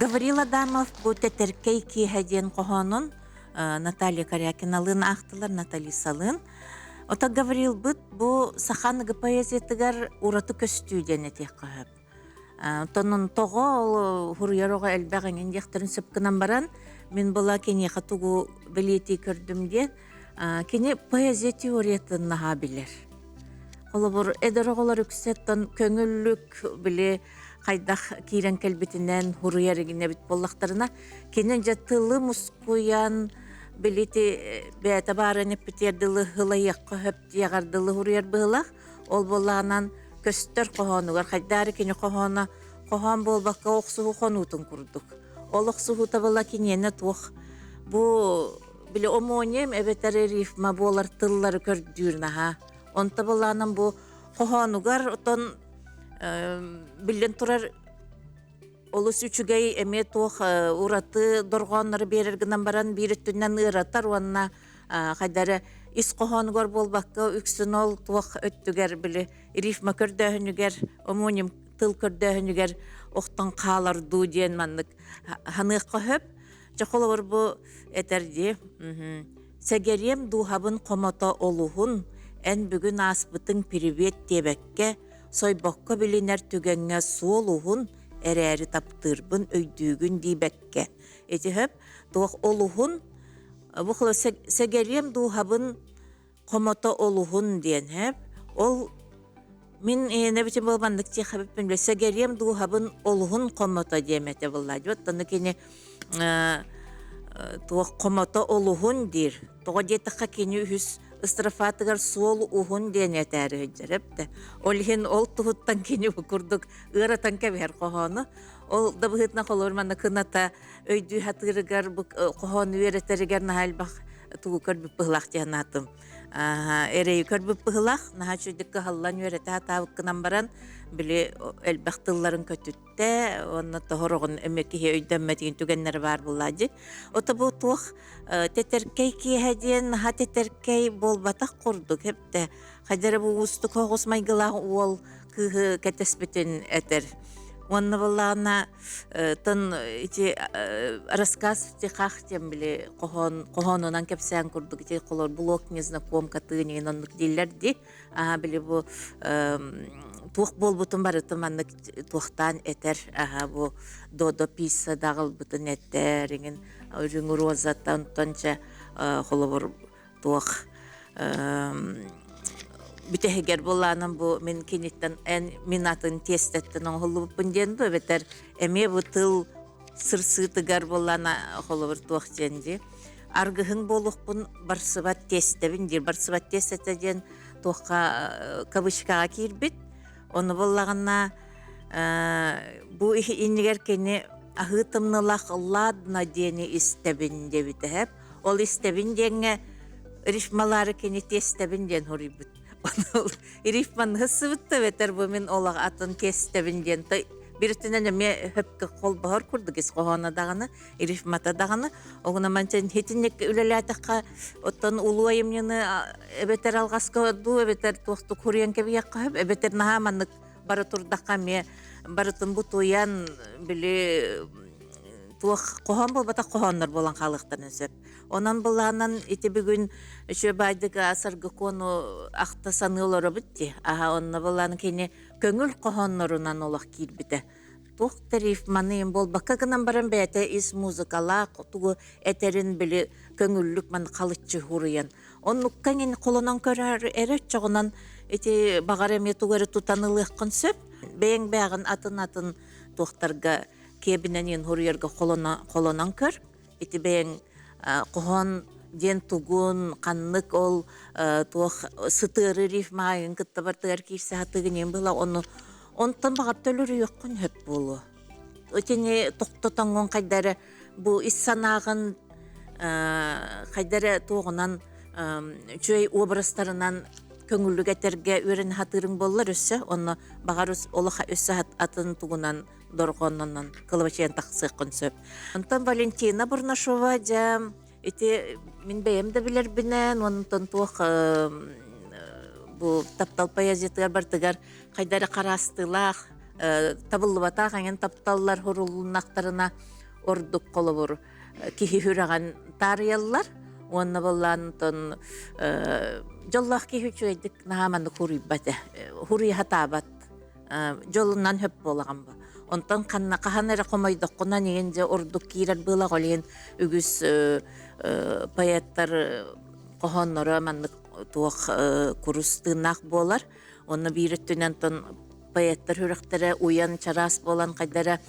Гаврил Адамов бу Тэтэркэй киэһэ диэн хоһоонун Наталья Корякиналыын аахтылар, Наталисалыын. Ото Гаврилбыт бу саха аныгы поэзиятыгар ураты көстүү диэн этиэххэ сөп. Онтон тоҕо ол хуруйар оҕо элбэх эҥин диэхтэрин сөп гынан баран, мин була киниэхэ тугу бэлиэтии көрдүм диэн, кини поэзия теориятын наһаа билэр. Холобур, эдэр оҕолор үксэттэн көҥүллүк били хайдах киирэн кэлбитинэн хуруйар игинэбит буоллахтарына, кини дьэ тылы мускуйан, билити бэйэтэ баарын эппитигэр дылы һылайыахха хөп диэҕэр дылы хуруйар быһылах. Ол буоллаҕынан көстөр хоһоонугар хайдаары кини хоһооно хоһоон буолбакка охсуһуу хонуутун курдук. Ол охсуһуута была киниэнэ туох бу били омоним эбэтэр рифма буолар тыллары көрдүүр наһаа. Онто былаанан бу хоһоонугар отон биллэн турар олус үчүгэй эмиэ туох ураты дорҕооннору биэрэр гынан баран биир өттүнэн ыаратар уонна хайдары ис хоһоонугар буолбакка үксүн ол туох өттүгэр били рифма көрдөөһүнүгэр омоним тыл көрдөөһүнүгэр охтон хаалар дуу диэн маннык ханыахха сөп Чэ холобур бу этэр дии Сэгэриэм дууһабын хомото олуһун, эн бүгүн ааспытыҥ пирибиэт диэбэккэ, сойбокко билинэр түгэҥҥэ суол уһун, эрээри таптыырбын өйдүүгүн диэбэккэ. Ити сөп. Туох олуһун бу сэгэриэм дууһабын хомото олуһун диэн һэп. Ол мин эйэнэбитин буолбаннык тиэхэбиппин билэ сэгэриэм дууһабын олуһун хомото диэм этэ буолла. Оттон кини туох хомото олуһун диир. Тоҕо диэтэххэ кини үһүс ыстрафатыгар суол уһун диэн этээри сылдьар эбитэ. Ол иһин ол туһуттан кини бу курдук ыаратан кэбиһэр хоһоону. Ол да быһыытынан холобур манна кыната өйдүү хатыырыгар бу хоһоону үөрэтэригэр наһаа элбэх тугу көрбүт быһылаах диэн аатым. Эрэйи көрбүт быһылаах наһаа үчүгдүк кыһаллан үөрэтэ сатаабыккынан баран били элбэх тылларын көтүттэ уонна тоһороҕун эмиэ киһи өйдөммөтүгүн түгэннэрэ баар буоллаа дии. Ото бу туох тэтэркэй киэһэ диэн наһаа тэтэркэй буолбатах курдук эптэ. Хайдара бу уустук оҕус майгылаах уол кыыһы кэтэспитин этэр. Уонна буоллаҕына тон ити рассказ в стихах диэн били хоһоон хоһоонунан кэпсээн курдук ити холор блок незнакомка тыынигин оннук дииллэр дии. Аа били бу туох буолбутун барытын маннык туохтаан этэр аха бу додо пицца даҕылбытын этэр иҥин үрүҥ розаттан онтон холобур туох бүтэһигэр буолаанан бу мин киниттэн эн мин атын тиэстэттэн оҥоһуллубуппун диэн бу эбэтэр эмиэ бу тыл сырсыытыгар буоллаана холобур туох диэн дии аргыһыҥ буолуохпун барсыбат тиэстэбин диир барсыбат тиэстэтэ диэн туохха кавычкаҕа киирбит ону буоллаҕына бу иннигэр кини аһыы тымнылах ладно диэни истэбин диэбитэ Ол истэбин диэҥҥэ рифмалаары кини тиэстэбин диэн хоруйбут. Рифманы сыбыт да бэтэр бу мин олох атын тиэстэбин диэн биритинэн эмиэ хөпкө холбоһор курдук ис хоһооно даҕаны, рифмата даҕаны. Огуна манчан хитинник үлэлээтэххэ оттон улуу айымньыны эбэтэр алҕаска дуу эбэтэр туохтук хуруйан кэбиһиэххэ хөп эбэтэр наһаа маннык бара турдахха эмиэ барытын бутуйан били туох хоһоон буолбатах хоһооннор буолан хаалыахтарын сөп. Онон былаанан ити бүгүн үчүгэй баайдык саргыкону ахта саныы олоробут дии. Аха онно былаан кини көҥүл хоһооннорунан олох киирбитэ. Туох тариф маныйым буолбакка гынан баран бэйэтэ ис музыкалаах тугу этэрин били көҥүллүк ман халыччы хуруйан. Оннукка ин холонон көрөр эрэ оччоҕунан ити баҕар эмиэ тугу эрэ тутан ылыаххын сөп. Бэйэҥ бэйэҕин атын-атын туохтарга киэбинэн иэн хоруйарга холонон көр. Ити бэйэҥ хоһоон диэн тугун, ханнык ол туох сытыары рифмаайын кытта бартыгар киирсэ сатыгын иэн была ону онтон баҕар төлөрүйөххүн хөп буолуо. Итини тохтотоҥҥун хайда эрэ бу ис санааҕын хайда эрэ туоҕунан үчүгэй образтарынан көҥүллүк этэргэ үөрэнэ сатыырыҥ буоллар өссө онно баҕар олох өссө атын тугунан дорҕооннонон кылабачыйан тахсыаххын сөп. Онтон Валентина Бурнашова дьэ ити мин бэйэм да билэрбинэн онтон туох бу таптал поэзиятыгар бартыгар хайда эрэ хараастыылаах табыллыбатах эҥин тапталлар хурулуннахтарына ордук холобур киһи сүрэҕин таарыйаллар уонна буоллаан онтон дьоллоох киһи үчүгэйдик наһаа маннык хуруйбат хуруйа сатаабат дьолунан хөп буолаҕын бу. Онтон ханна хаһан эрэ хомойдоххуна нигин дьэ ордук киирэр быылах ол иһин үгүс поэттар хоһоонноро маннык туох курус тыыннаах буолар. Онно биир өттүнэн тон поэттар сүрэхтэрэ уйан чараас буолан хайдара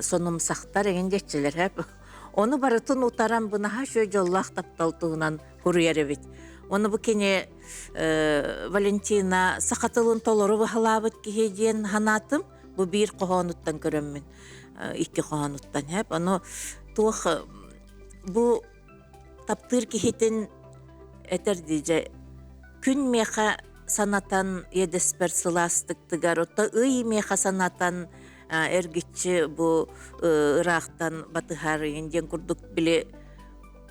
сонумсахтар эҥин диэччилэр хөп. Ону барытын утаран бу наһаа үчүгэй дьоллоох таптал туһунан суруйар эбит. Ону бу кини Валентина саха тылын толору баһылаабыт киһи диэн санаатым. Бу биир хоһоонуттан көрөммүн, икки хоһоонуттан хэп. Ону туох бу таптыыр киһитин этэр дии күн миэхэ санатан иэдэспэр сылаастык тыгар, отто ый миэхэ санатан эргиччи бу ыраахтан батыһар диэн курдук били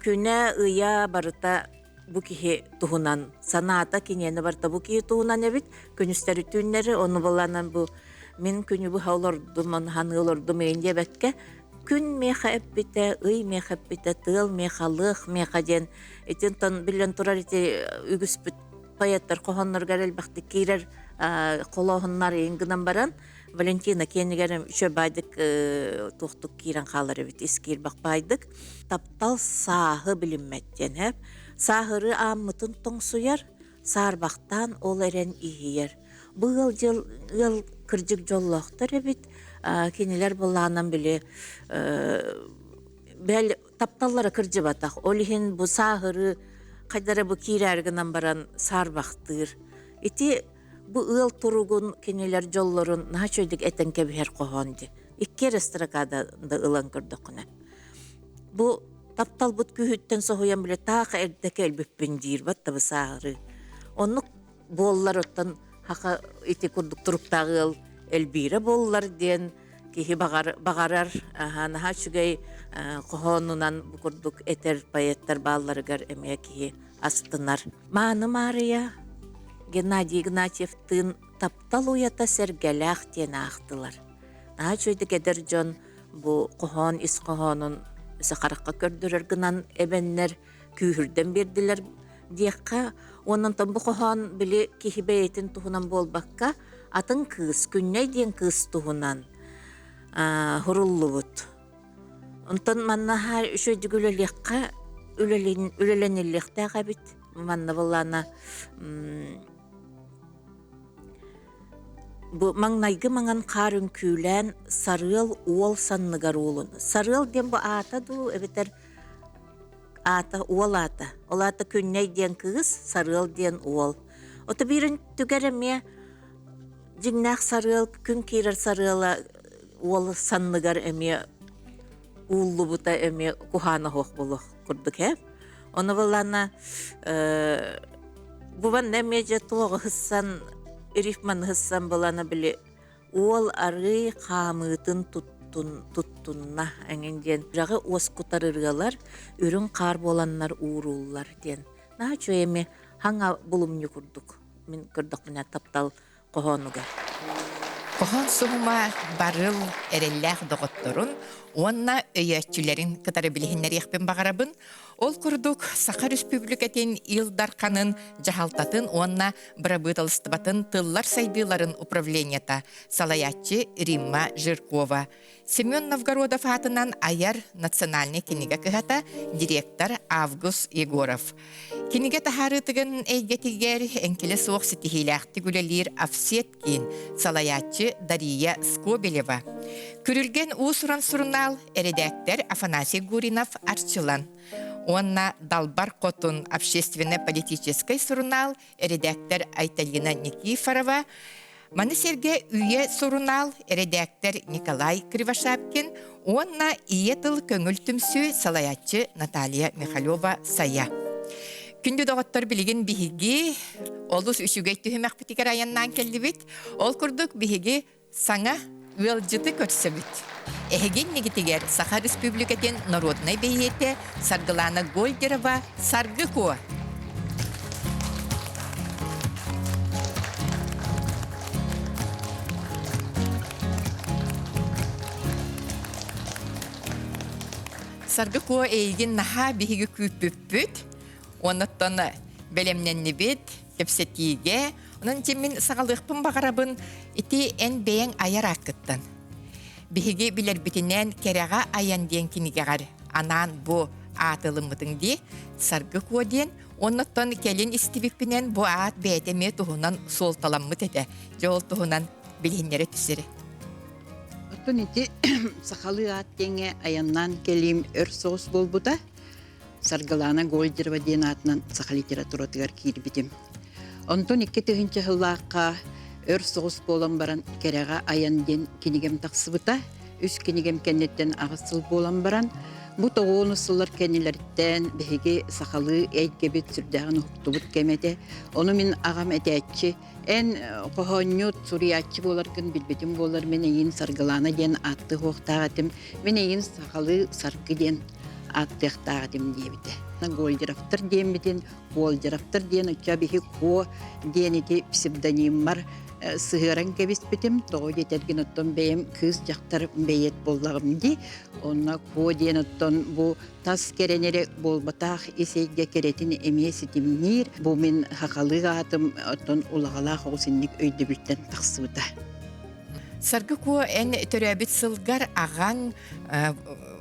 күнэ ыйа барыта бу киһи туһунан санаата киниэнэ барыта бу киһи туһунан эбит күнүстэри түүннэри ону баланан бу мин күнү быһа олордум ону ханыы олордум иин диэбэккэ күн миэхэ эппитэ ый миэхэ эппитэ тыал миэхэ лыах миэхэ диэн итинтэн биллэн турар ити үгүспүт поэттар хоһоонноругар элбэхтик киирэр холооһуннар иин гынан баран. Валентина киэнигэр үчүгэй баайдык туохтук киирэн хаалар эбит ис киирбэх баайдык. Таптал сааһы билиммэт диэн һэп. Сааһырыы ааммытын тоҥсуйар, саарбахтаан ол эрэн иһийэр. Бу ыал дьыл ыал кырдьык дьоллоохтор эбит. Кинилэр былаанан били бэл тапталлара кырдьыбатах. Ол иһин бу сааһырыы хайдара бу киирээри гынан баран саарбахтыыр. Ити бу ыал туругун кинилэр дьоллорун наһаа үчүгэйдик этэн кэбиһэр хоһоон дии. Икки эрэ строкада да ылан көрдөххүнэ. Бу тапталбыт күүһүттэн соһуйан билэ таах эрдэ кэлбиппин диир баттабы сааһырыы. Оннук буоллар оттон хаха ити курдук туруктаах ыал элбиирэ буоллар диэн киһи баҕар, баҕарар наһаа үчүгэй хоһоонунан бу курдук этэр поэттар баалларыгар эмиэ киһи астынар. Мааны Маарыйа Геннадий Игнатьевтыын «Таптал уйата сэргэлээх» диэн аахтылар. Наһаа үчүгэйдик эдэр дьон бу хоһоон ис хоһоонун сахарахха көрдөрөр гынан эбэннэр күүһүрдэн биэрдилэр диэххэ. Уонна онтон бу хоһоон били киһи бэйэтин туһунан буолбакка, атын кыыс, Күннэй диэн кыыс туһунан хуруллубут. Онтон манна үчүгэйдик үлэлиэххэ, үлэлэниллиэхтээх эбит. Манна былаана Бу маҥнайгы маҥан хаар үҥкүүлээн Сарыал уол санныгар уолун. Сарыал диэн бу аата дуу эбэтэр аата уол аата. Ол аата Күннэй диэн кыыс, Сарыал диэн уол. Ото биирин түгэр эмиэ дьиҥнээх Сарыал, күн киирэр Сарыала уол санныгар эмиэ ууллубута эмиэ куһаана оһох буолуох курдук ээ. Ону былаана бу эмиэ дьэ туоҕу ыһыссан рифманы ыһыссан былаана били уол арыый хаамыытын туттун туттунна эҥин диэн үрэҕи уоскутар ырыалар үрүҥ хаар буоланнар уурууллар диэн наһаа үчүгэй эмиэ хаҥа булумньу курдук мин көрдөхпүнэ таптал хоһоонугар. Хоһоон суһума барыл эрэллээх доҕотторун уонна өйөөччүлэрин кытары билиһиннэриэхпин баҕарабын. Ол курдук Саха Республикатын Ил Дарханын дьаһалтатын уонна бырабыыталыстыбатын тыллар сайдыыларын управлениета салайааччы Римма Жиркова, Семен Новгородов аатынан айар национальнай кинигэ кыһата директор Август Егоров. Кинигэ таһаарыытыгын эйгэтигэр эҥкилэ суох ситиһиилээхтик үлэлиир Офсет киин салайааччы Дария Скобелева. Күрүлгэн уус-уран сурунаал эрэдээктэр Афанасий Гуринов Арчылан уонна Далбар Хотун общественно-политическай сурунаал эрэдээктэр Айталина Никифорова, маны сэргэ Үйэ сурунаал эрэдээктэр Николай Кривошапкин уонна Ийэ тыл көҥүл түмсүү салайааччы Наталья Михалева-Сайа. Күндү доҕоттор билигин биһиги олус үчүгэй түһүмэхпитигэр айаннаан кэллибит. Ол курдук биһиги саҥа ыалдьыты көрсөбүт. Эһиги иннигитигэр Саха Республикатын народнай бэйиэтэ Саргылана Гольдерова Саргы Куо. Саргы Куо эйигин наһаа биһиги күүппүппүт. Оннуттан бэлэмнэннибит, кэпсэтиигэ. Онон дьэ мин саҕалыахпын баҕарабын ити эн бэйэҥ айар ааккыттан. Биһиги билэрбитинэн Кэрэҕэ айан диэн кинигэҕэр анаан бу ааты ылыммытыҥ дии, Саргы Куо диэн. Оннуттан кэлин истибиппинэн бу аат бэйэтэ эмиэ туһунан суолталаммыт этэ. Дьэ ол туһунан билиһиннэрэ түсэрэ. Оттон ити сахалыы аат диэҥҥэ айаннаан кэлиим өр соҕус буолбута. Саргылаана Гольдерова диэн аатынан саха литературатыгар киирбитим. Онтон 2000 сыллаахха өр соҕус буолан баран «Кэрэҕэ айан» диэн кинигэм тахсыбыта. Үс кинигэм кэнниттэн аҕыс сыл буолан баран, бу тоҕуону сыллар кэннилэриттэн биһиги сахалыы эйгэбит сүрдээҕин уһуктубут кэм этэ. Ону мин аҕам этээччи, эн хоһоонньут, суруйааччы буоларгын билбитим буоллар, мин эйиин Саргылаана диэн ааттыы уохтаах этим. Мин эйиин сахалыы Саргы диэн ааттыахтаах этим диэбитэ. Гольдеровтар диэммитин Куолдьаровтар диэн ычча биһи Куо диэн ити псевдониммар сыһыаран кэбиспитим. Тоҕо диэтэргин оттон бэйэм кыыс дьахтар бэйиэт буоллаҕым дии. Онно Куо диэн оттон бу тас кэрэнэри буолбатах ис эйгэ кэрэтин эмиэ ситимниир. Бу мин хахалыы аатым оттон улаҕалаах оҕус инник өйдөбүлтэн тахсыбыта. Саргы Куо эн төрөөбүт сылгар аҕаҥ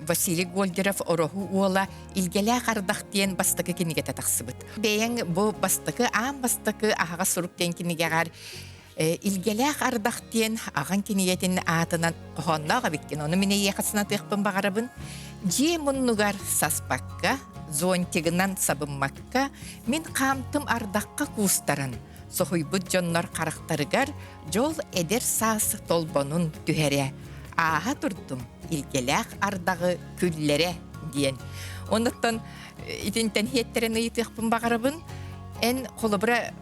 Василий Гольдеров Ороһу уола Илгэлээх ардах диэн бастакы кинигэтэ тахсыбыт. Бэйэҥ бу бастакы аан бастакы аһаҕас сурук диэн кинигэҕэр Илгэлээх ардах диэн аҕаҥ кинигэтин аатынан хоһоонноох эбиккин. Ону мин эйиэхэ санатыахпын баҕарабын. Дьиэ муннугар саспакка, зонтигынан сабыммакка, мин хаамтым ардахха куустаран, соһуйбут дьоннор харахтарыгар дьол эдэр саас толбонун түһэрэ. Ааһа турдум илгэлээх ардаҕы күллэрэ диэн. Онуттан итинтэн иһиэттэрин ыйытыахпын баҕарабын. Эн холобура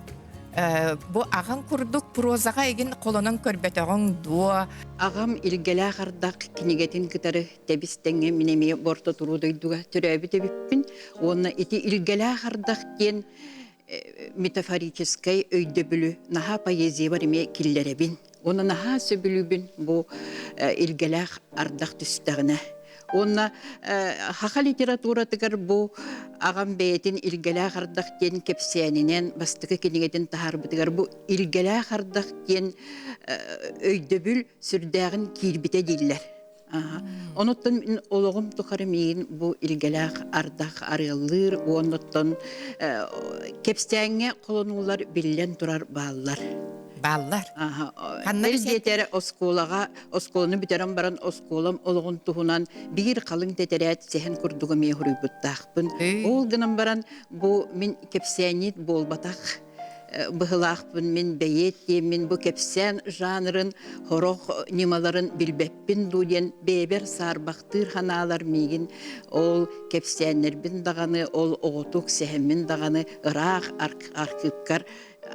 бу аҕаҥ курдук прозаҕа игин холонон көрбөтөҕүҥ дуо? Аҕам илгэлээх ардах кинигэтин кытары тэбис тэҥҥэ мин эмиэ борто туруу дойдуга төрөөбүт эбиппин уонна ити илгэлээх ардах диэн метафорическай өйдөбүлү наһаа поэзиябар эмиэ киллэрэбин. Уонна наһаа сөбүлүүбүн бу илгэлээх ардах түстэҕинэ. Уонна саха литературатыгар бу аҕам бэйэтин илгэлээх ардах диэн кэпсээнинэн бастакы кинигэтин таһаарбытыгар бу илгэлээх ардах диэн өйдөбүл сүрдээҕин киирбитэ дииллэр. Онуттан мин олоҕум тухары миигин бу илгэлээх ардах арыаллыыр уоннуттан кэпсээҥҥэ холонуулар биллэн турар бааллар. Бааллар. Ханна диэтэр оскуолаҕа оскуоланы бүтэрэн баран оскуолам олоҕун туһунан биир халыҥ тэтэрээт сэһэн курдук эмиэ суруйбуттаахпын. Ол гынан баран бу мин кэпсээнньит буолбатах быһылаахпын мин бэйиэт диэммин бу кэпсээн жанрын сорох ньымаларын билбэппин дуу диэн бэйэбэр саарбахтыыр санаалар миигин ол кэпсээннэрбин даҕаны ол оҕотук сэһэммин даҕаны ыраах архыыпкар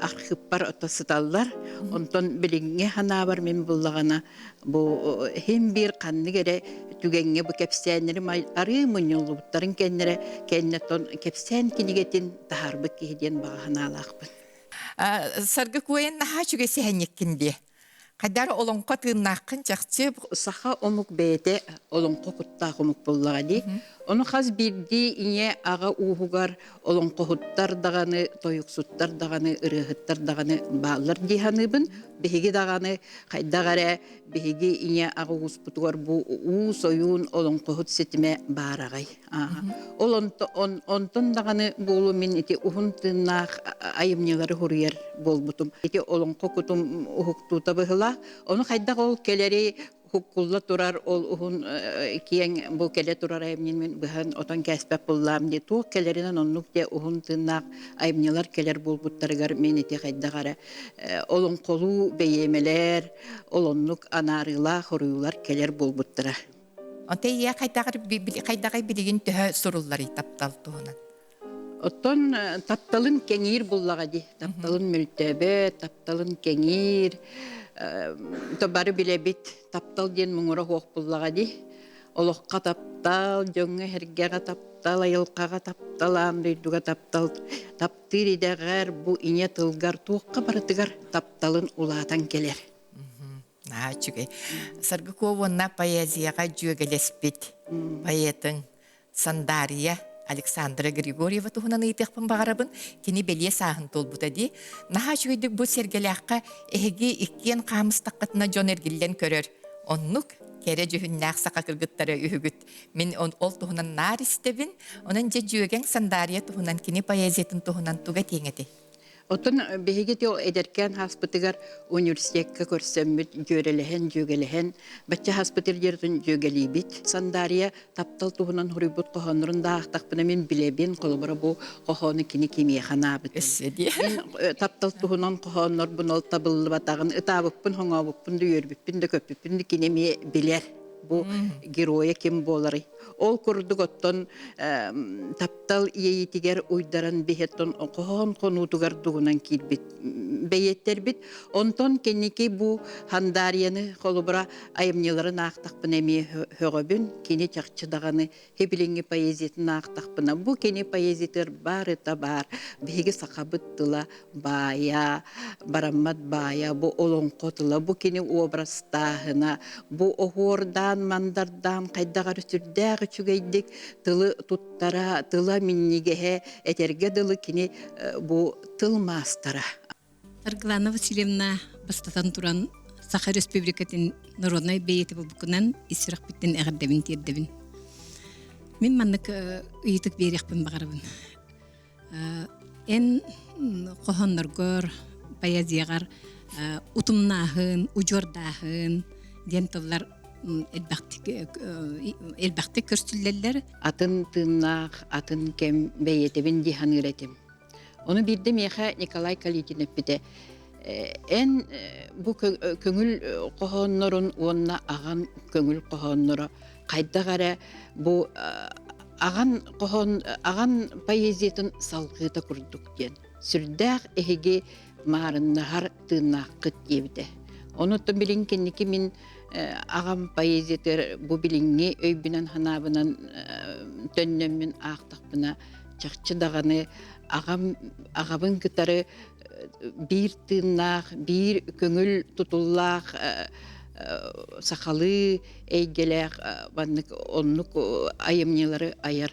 архыыппар ото сыталлар онтон билиҥҥи санаабар мин буллаҕына бу иһин биир ханнык эрэ түгэҥҥэ бу кэпсээннэрим арыы мунньуллубуттарын кэннэрэ кэннэтон кэпсээн кинигэтин таһаарбыт киһи диэн баҕа санаалаахпын. Саргы Куойан наһаа үчүгэй сэһэнньиккин дии. Хайдары олоҥхо тыыннааххын чахчы. Саха омук бэйэтэ олоҥхо куттаах омук буоллаҕа дии. Ону хас биирдии ийэ аҕа ууһугар олоҥхоһуттар даҕаны, тойуксуттар даҕаны, ырыаһыттар даҕаны бааллар дии саныыбын. Биһиги даҕаны хайдах эрэ биһиги ийэ аҕа ууспутугар бу уус ойуун олоҥхоһут ситимэ баар аҕай. Ол онтон даҕаны буолу мин ити уһун тыыннаах айымньылары суруйар буолбутум. Ити олоҥхо кутум уһуктуута быһыла. Ону хайдах ол кэлэри хуккулла турар ол уһун киэҥ бу кэлэ турар айымньын мин быһан отон кээспэт буллаам дии туох кэлэринэн оннук дьэ уһун тыыннаах айымньылар кэлэр буолбуттарыгар мин ити хайдах эрэ олоҥхолуу бэйиэмэлэр ол оннук анаарыылаах хоруйулар кэлэр буолбуттара. Онто ийэ хайдаҕый билигин төһө сурулларый таптал туһунан? Оттон тапталын кэҥиир буллаҕа дии. Тапталын мөлтөөбөт, тапталын кэҥиир. То бары билэбит, таптал диэн муҥура суох буллаҕа дии. Олоххо таптал, дьоҥҥо-сэргэҕэ таптал, айылҕаҕа таптал, аан дойдуга таптал, таптыыр идэҕэр, бу ийэ тылгар туохха барытыгар тапталын улаатан кэлэр. Наһаа үчүгэй. Саргы Куо уонна поэзияҕа дьүөгэлэспит поэтыҥ Сандария Александра Григорьева туһунан ыйытыахпын баҕарабын. Кини бэлиэ сааһын туолбута дии. Наһаа үчүгэйдик бу сэргэлээххэ эһиги иккиэн хаамыстаххытына дьон эргиллэн көрөр. Оннук кэрэ дьүһүннээх саха кыргыттара үһүгүт. Мин ол туһунан наар истэбин. Онон дьэ дьүөгэҥ Сандария туһунан, кини поэзиятын туһунан туга этиэҥ этэй? Оттон биһиги ити эдэркээн ааспытыгар университекка көрсөммүт, дьүөрэлэһэн, дьүөгэлэһэн, бачча ааспытыр диэртэн дьүөгэлиибит. Сандария таптал туһунан суруйбут хоһооннорун да аахтахпына мин билэбин, холобура бу хоһоону кини кимиэхэ анаабытын. Мин таптал туһунан хоһооннорбун ол табыллыбатаҕын, ытаабыппын, хоҥообуппун да, үөрбүппүн да, көппүппүн да кини эмиэ билэр. Бу геройа ким буоларый? Ол курдук оттон таптал иэйиитигэр уйдаран биһеттон хоһоон хонуутугар дугунан киирбит бэйиэттэрбит. Онтон кэнники бу Хандарияны холобура айымньыларын аахтахпына эмиэ һөҕөбүн. Кини чахчы даҕаны хибилиҥҥи поэзиятын аахтахпына бу кини поэзиятыгар барыта баар. Биһиги сахабыт тыла баайа, бараммат баайа, бу олоҥхо тыла, бу кини образтааһына, бу оһуордаан, мандардаан хайдах эрэ сүрдээх үчүгэйдик тылы туттара, тыла минньигэһэ, этэргэ дылы кини бу тыл маастара. Саргылана Васильевна бастатан туран Саха Республикатын народнай бэйэтэ буолбуккунан ис сүрэхпиттэн эҕэрдэбин тиэрдэбин. Мин маннык ыйытык биэриэхпин баҕарабын. Эн хоһоонноргор, поэзияҕар утумнааһын, удьуордааһын диэн тыллар элбэхтик элбэхтик көрсүллэллэр. Атын тыыннаах, атын кэм бэйэтэбин дии саныыр этим. Ону биирдэ миэхэ Николай Калитин эппитэ, эн бу көҥүл хоһооннорун уонна аҕан көҥүл хоһоонноро хайдах эрэ бу аҕан хоһоон аҕан поэзиятын салҕыыта курдук диэн сүрдээх эһиги маарыннаһар тыыннааххыт диэбитэ. Онуттан билин кэнники мин аҕам поэзиятыгар бу билиҥҥи өйбүнэн санаабынан төннөммүн аахтахпына чахчы даҕаны аҕам аҕабын кытары биир тыыннаах, биир көҥүл тутуллаах сахалыы эйгэлээх маннык оннук айымньылары айар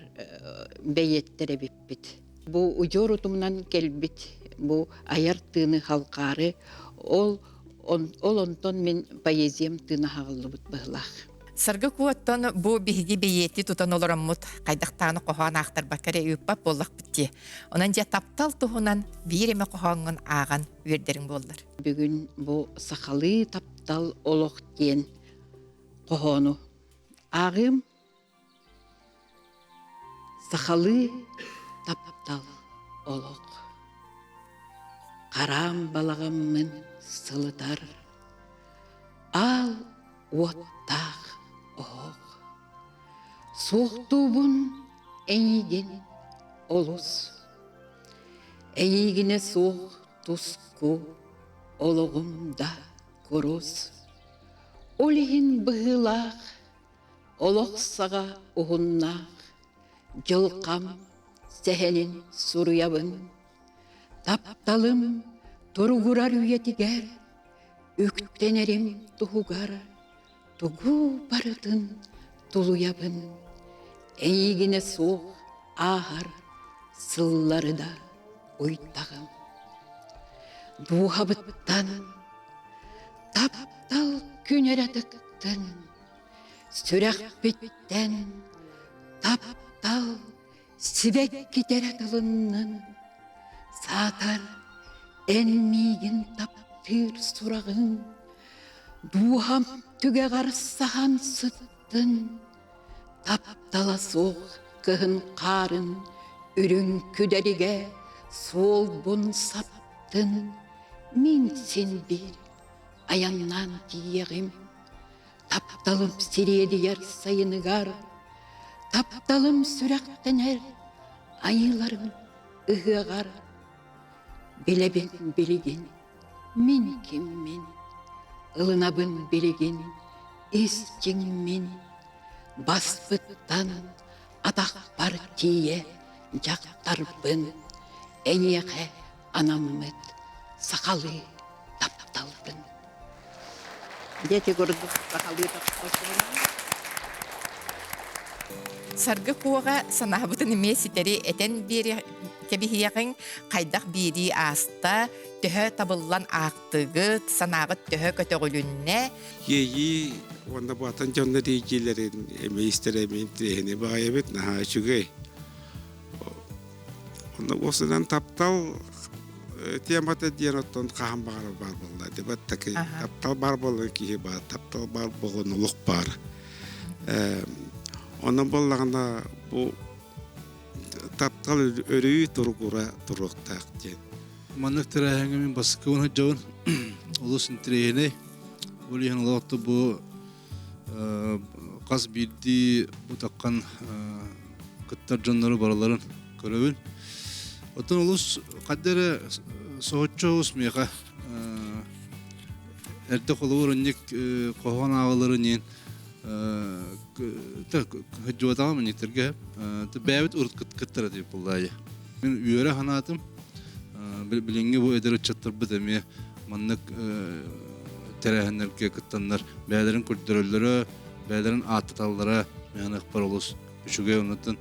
бэйиэттэр эбиппит. Бу удьуор утумунан кэлбит бу айар тыыны халҕаары ол ол онтон мин поэзиям тыына хаҕыллыбыт быһылаах. Саргы Куоттан бу биһиги бэйиэти тутан олороммут хайдахтааны хоһоон аахтарбакка эрэ ыыппат буоллахпыт дии. Онон дьэ таптал туһунан биир эмэ хоһооҥҥун ааҕан үөрдэриҥ буоллар. Бүгүн бу сахалыы таптал олох диэн хоһоону ааҕыым. Сахалыы таптал олох. Хараам балаҕаммын сылытар, аал уоттаах оһох. Суохтуубун эйигин олус. Эйигинэ суох туску олоҕум да курус. Ол иһин быһыылаах Олох саҕа уһуннаах, дьылҕам сэһэнин суруйабын. Тапталым туругурар үйэтигэр, үктэнэрим туһугар тугу барытын тулуйабын. Эйигинэ суох ааһар сыллары да уйдаҕым. Дууһабыттан таптал күн эрэ тыктын, Сүрэхпиттэн таптал сибэккитэрэ тылыннын, Саатар эн миигин таптыыр сураҕыҥ Дууһам түгэҕэр саһан сыттын, Таптала суох кыһын хаарын үрүҥ күдэригэ суолбун саптын, Мин син биир айаннаан тиийиэҕим Тапталым сириэдийэр сайыныгар, тапталым сүрэхтэнэр айыыларым ыһыаҕар. Билэбин билигин мин киммин, ылынабын билигин ис дьиҥмин. Баспыттан атахпар тиийэ дьахтарбын, эйиэхэ анаммыт сахалыы тапталбын. Дети курдук сахалыы таптал туһунан. Саргы Куоҕа санаабытын эмиэ ситэри этэн биэри кэбиһиэҕиҥ, хайдах биэрии ааста, төһө табыллан аахтыгыт, санааҕыт төһө көтөҕүлүннэ? Иэйии уонна бу атын дьоннор иэйиилэрин эмиэ истэр эмиэ интириэһинэй баҕайы эбит, наһаа үчүгэй. Онно уосунан таптал темата диэн оттон хаһан баҕарар баар буолла дебат такый таптал баар буолан киһи баар таптал баар буолан олох баар онон буоллаҕына бу таптал өрүү туругура туруохтаах диэн Маннык тэрээһиҥҥэ мин бастакыбын сылдьабын. Олус интэриэһинэй. Ол иһин олохто бу хас биирдии утаххан кыттар дьоннору барыларын көрөбүн. Оттон олус хадда эрэ соһуччу оҕус миэхэ эрдэ холобур инник хоһоон ааҕаларын иин сылдьыбатаҕым инниктэргэ бэйэбит урут кыттар этибит буоллаайы. Мин үөрэ санаатым. Билиҥҥи бу эдэр ыччаттарбыт эмиэ маннык тэрээһиннэргэ кыттаннар бэйэлэрин көрдөрөллөрө, бэйэлэрин ааттаталлара мээнэхпэр олус үчүгэй. Оннуттан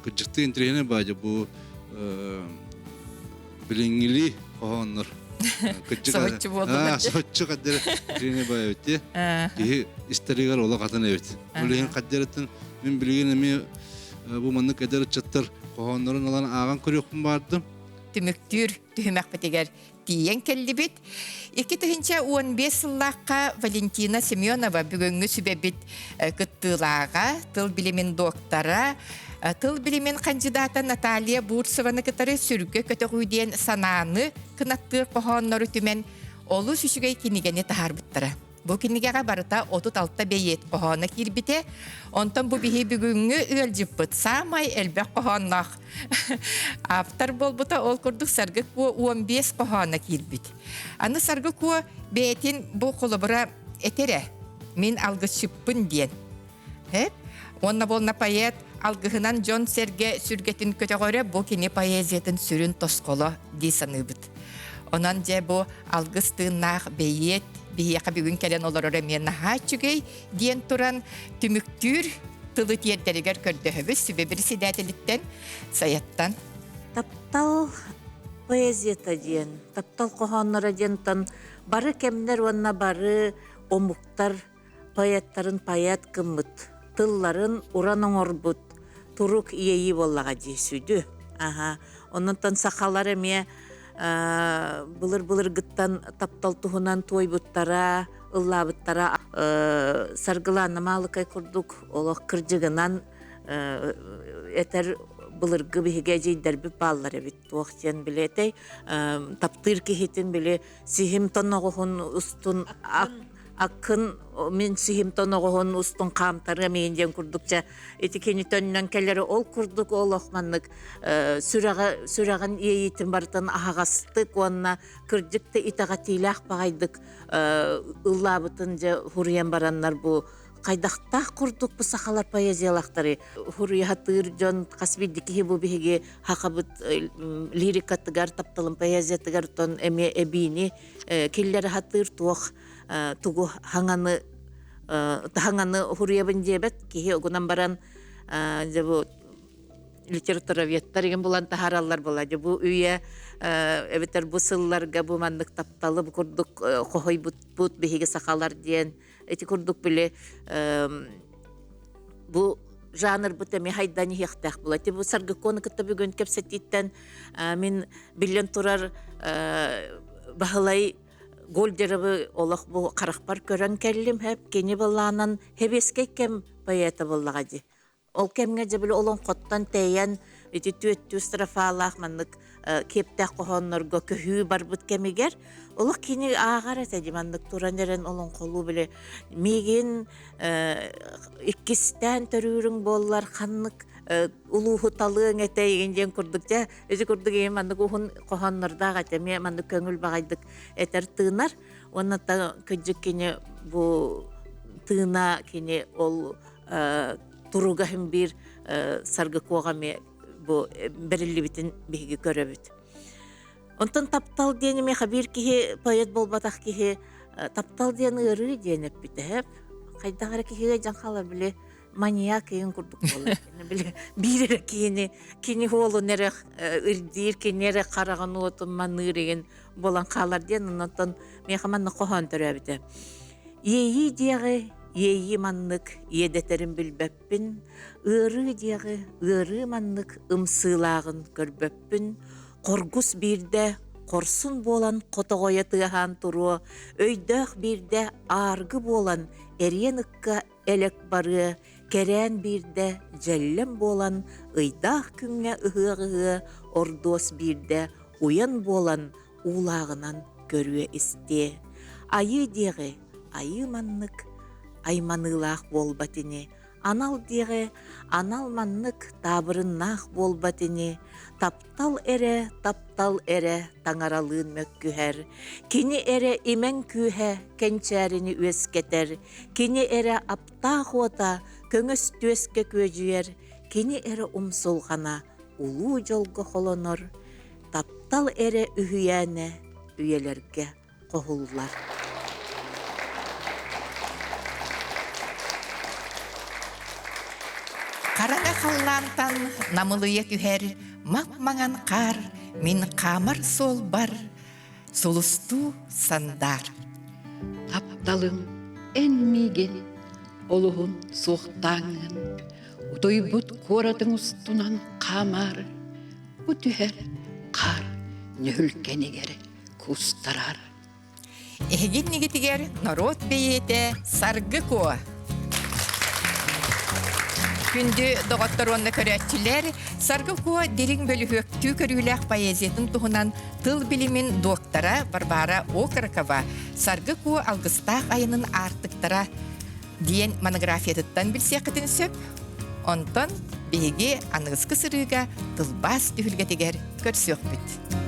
кырдьыктыы интэриэһинэй баадьа бу билиҥҥилии Хоһооннор. Соһуччу буолдулар. Соһуччу каддер кирине баайбыт. Киһи истэригэр олох атын эбит. Ол иһин каддерыттан мин билигин эмиэ бу маннык эдэр ыччаттар хоһооннорун ылан ааҕан көрүөхпүн баардым. Түмүктүүр түһүмэхпитигэр тиийэн кэллибит. 2015 сыллаахха Валентина Семенова бүгүҥҥү сүбэбит кыттыылааҕа, тыл билимин доктора, тыл билимин хандьыдаата Наталья Бурцеваны кытары сүргэ көтөҕүү диэн санааны кынаттыыр хоһооннору түмэн олус үчүгэй кинигэни таһаарбыттара. Бу кинигэҕэ барыта 36 бэйиэт хоһооно киирбитэ. Онтон бу биһи бүгүҥҥү ыалдьыппыт саамай элбэх хоһоонноох автор буолбута. Ол курдук Саргы Куо 15 хоһооно киирбит. Аны Саргы Куо бэйэтин бу холобура этэрэ мин алгысчыппын диэн. Уонна буолна поэт алгыһынан дьон-сэргэ сүргэтин көтөҕөрө бу кини поэзиятын сүрүн тосхоло дии саныыбыт. Онон дьэ бу алгыс тыыннаах бэйиэт биһиэхэ бүгүн кэлэн олорор эмиэ наһаа үчүгэй диэн туран түмүктүүр тылы тиэрдэригэр көрдөһөбүт сүбэ председателиттэн Саяттан. Таптал поэзията диэн, таптал хоһоонноро диэнтэн бары кэмнэр уонна бары омуктар поэттарын поэт гыммыт, тылларын уран оҥорбут турук иэйии буоллаҕа дии сүдү. Аха. Оннуттан сахалар эмиэ былыр-былыргыттан таптал туһунан туойбуттара, ыллаабыттара Саргылаана Маалыкай курдук олох кырдьыгынан этэр былыргы биһиги эдьиийдэрбит бааллар эбит туох диэн билэтэй таптыыр киһитин били сиһим тоноҕоһун устун аккын мин сиһим тоноҕоһун устун хаамтарыам иин диэн курдук чэ ити кини төннөн кэлэри ол курдук олох маннык сүрэҕэ сүрэҕин иэйиитин барытын аһаҕастык уонна кырдьык да итэҕэтиилээх баҕайдык ыллаабытын дьэ хуруйан бараннар бу хайдахтаах курдук бу сахалар поэзиялахтары хуруйа дьон хас биирдии киһи бу биһиги хахабыт лирикатыгар тапталын поэзиятыгар тон эмиэ эбиини киллэрэ хатыыр туох тугу хаҥаны хаҥаны хуруйабын диэбэт киһи угунан баран дьэ бу литературоведтар игин булан таһаараллар була дьэ бу үйэ эбэтэр бу сылларга бу маннык тапталы бу курдук хоһуйбутпут биһиги сахалар диэн ити курдук били бу жанрбыт эмиэ хайдан иһиэхтээх була. Ити бу Саргыкону кытта бүгүн кэпсэтииттэн мин биллэн турар Баһылай Гольдеровы олох бу харахпар көрөн кэллим хэп кини былаанан хэбиэскэй кэм поэта буоллаҕа дии. Ол кэмҥэ дьэ били олоҥхоттон тэйэн ити түөттүү строфалаах маннык киэптээх хоһооннорго көһүү барбыт кэмигэр олох кини ааҕар этэ дии маннык туран эрэн олоҥхолуу били миигин иккистээн төрүүрүҥ буоллар ханнык улууһу талыаҥ этэ игин диэн курдук дьэ ити курдук ийэм маннык уһун хоһооннордоох этэ эмиэ маннык көҥүл баҕайдык этэр тыынар уонна кырдьык кини бу тыына кини ол туруга иһин биир саргы куоҕа эмиэ бу бэриллибитин биһиги көрөбүт. Онтон таптал диэн эмиэ биир киһи поэт буолбатах киһи таптал диэн ыарыы диэн эппитэ. Хайдах эрэ киһигэ дьан хаалар били маньяк иһин курдук буолар. Били биир эрэ киһини кини уолун эрэ ирдиир, кини эрэ хараҕын уотун маныыр игин буолан хаалар диэн онтон миэхэ манна хоһоон төрөөбүтэ. Иэйии диэҕи, иэйии маннык иэдэтэрин билбэппин, ыарыы диэҕи, ыарыы маннык ымсыылааҕын көрбөппүн, хоргус биирдэ хорсун буолан хотоҕойо тыаһаан туруо, өйдөөх биирдэ ааргы буолан эриэн ыкка элэк барыа, кэрээн биирдэ дьэллэм буолан ыйдаах күҥҥэ ыһыах ыһыа, ордуос биирдэ уйан буолан уулааҕынан көрүө-истиэ. Айыы диэҕи айыы маннык айманыылаах буолбат ини, анал диэҕи анал маннык таабырыннаах буолбат ини, таптал эрэ, таптал эрэ таҥаралыын мөккүһэр, кини эрэ имэҥ күүһэ кэнчээрини үөскэтэр, кини эрэ аптаах уота көҥөс түөскэ күөдьүйэр, кини эрэ умсулҕана улуу дьолго холонор, таптал эрэ үһүйээнэ үйэлэргэ хоһуллар. Хараҥа халлаантан намылыйа түһэр мап-маҥан хаар мин хаамар суолбар. Сулустуу сандаар. Тапталым эн миигин олуһун суохтааҥҥын, утуйбут куоратыҥ устунан хаамаар, бу түһэр хаар нүһүлгэнигэр кустарар. Эһиги иннигитигэр норуот бэйиэтэ Саргы Куо. Күндү доҕоттор уонна көрөөччүлэр, Саргы Куо дириҥ бөлүһүөктүү көрүүлээх поэзиятын туһунан тыл билимин доктора Варвара Окорокова Саргы Куо алгыстаах айанын аартыктара диэн монографиятыттан билсиэххитин сөп. Онтон биһиги аныгыскы сырыыга тылбаас түһүлгэтигэр көрсүөхпүт.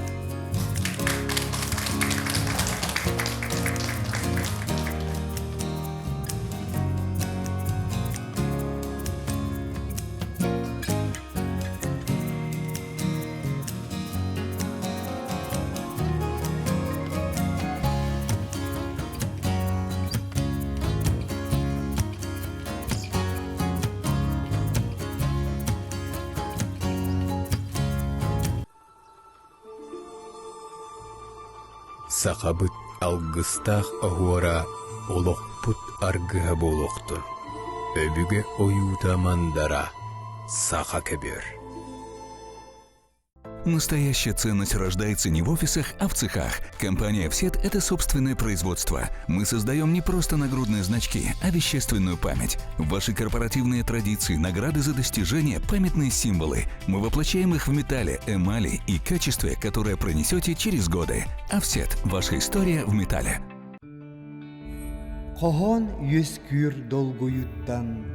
Сахабыт алгыстаах оһуора олохпут аргыһа буолуохтун. Өбүгэ ойуута мандара саха көбүөр. Настоящая ценность рождается не в офисах, а в цехах. Компания «Всет» — это собственное производство. Мы создаем не просто нагрудные значки, а вещественную память. Ваши корпоративные традиции, награды за достижения, памятные символы. Мы воплощаем их в металле, эмали и качестве, которое пронесете через годы. «Офсет» — ваша история в металле. Хоһоон үөскүүр долгуйуттан,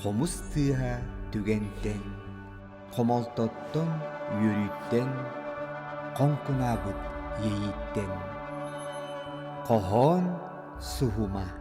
хомус тыаһа түгэнтэн, хомолтоттон, үөрүүттэн, хоҥкунаабыт иэйииттэн. Хоһоон суһума.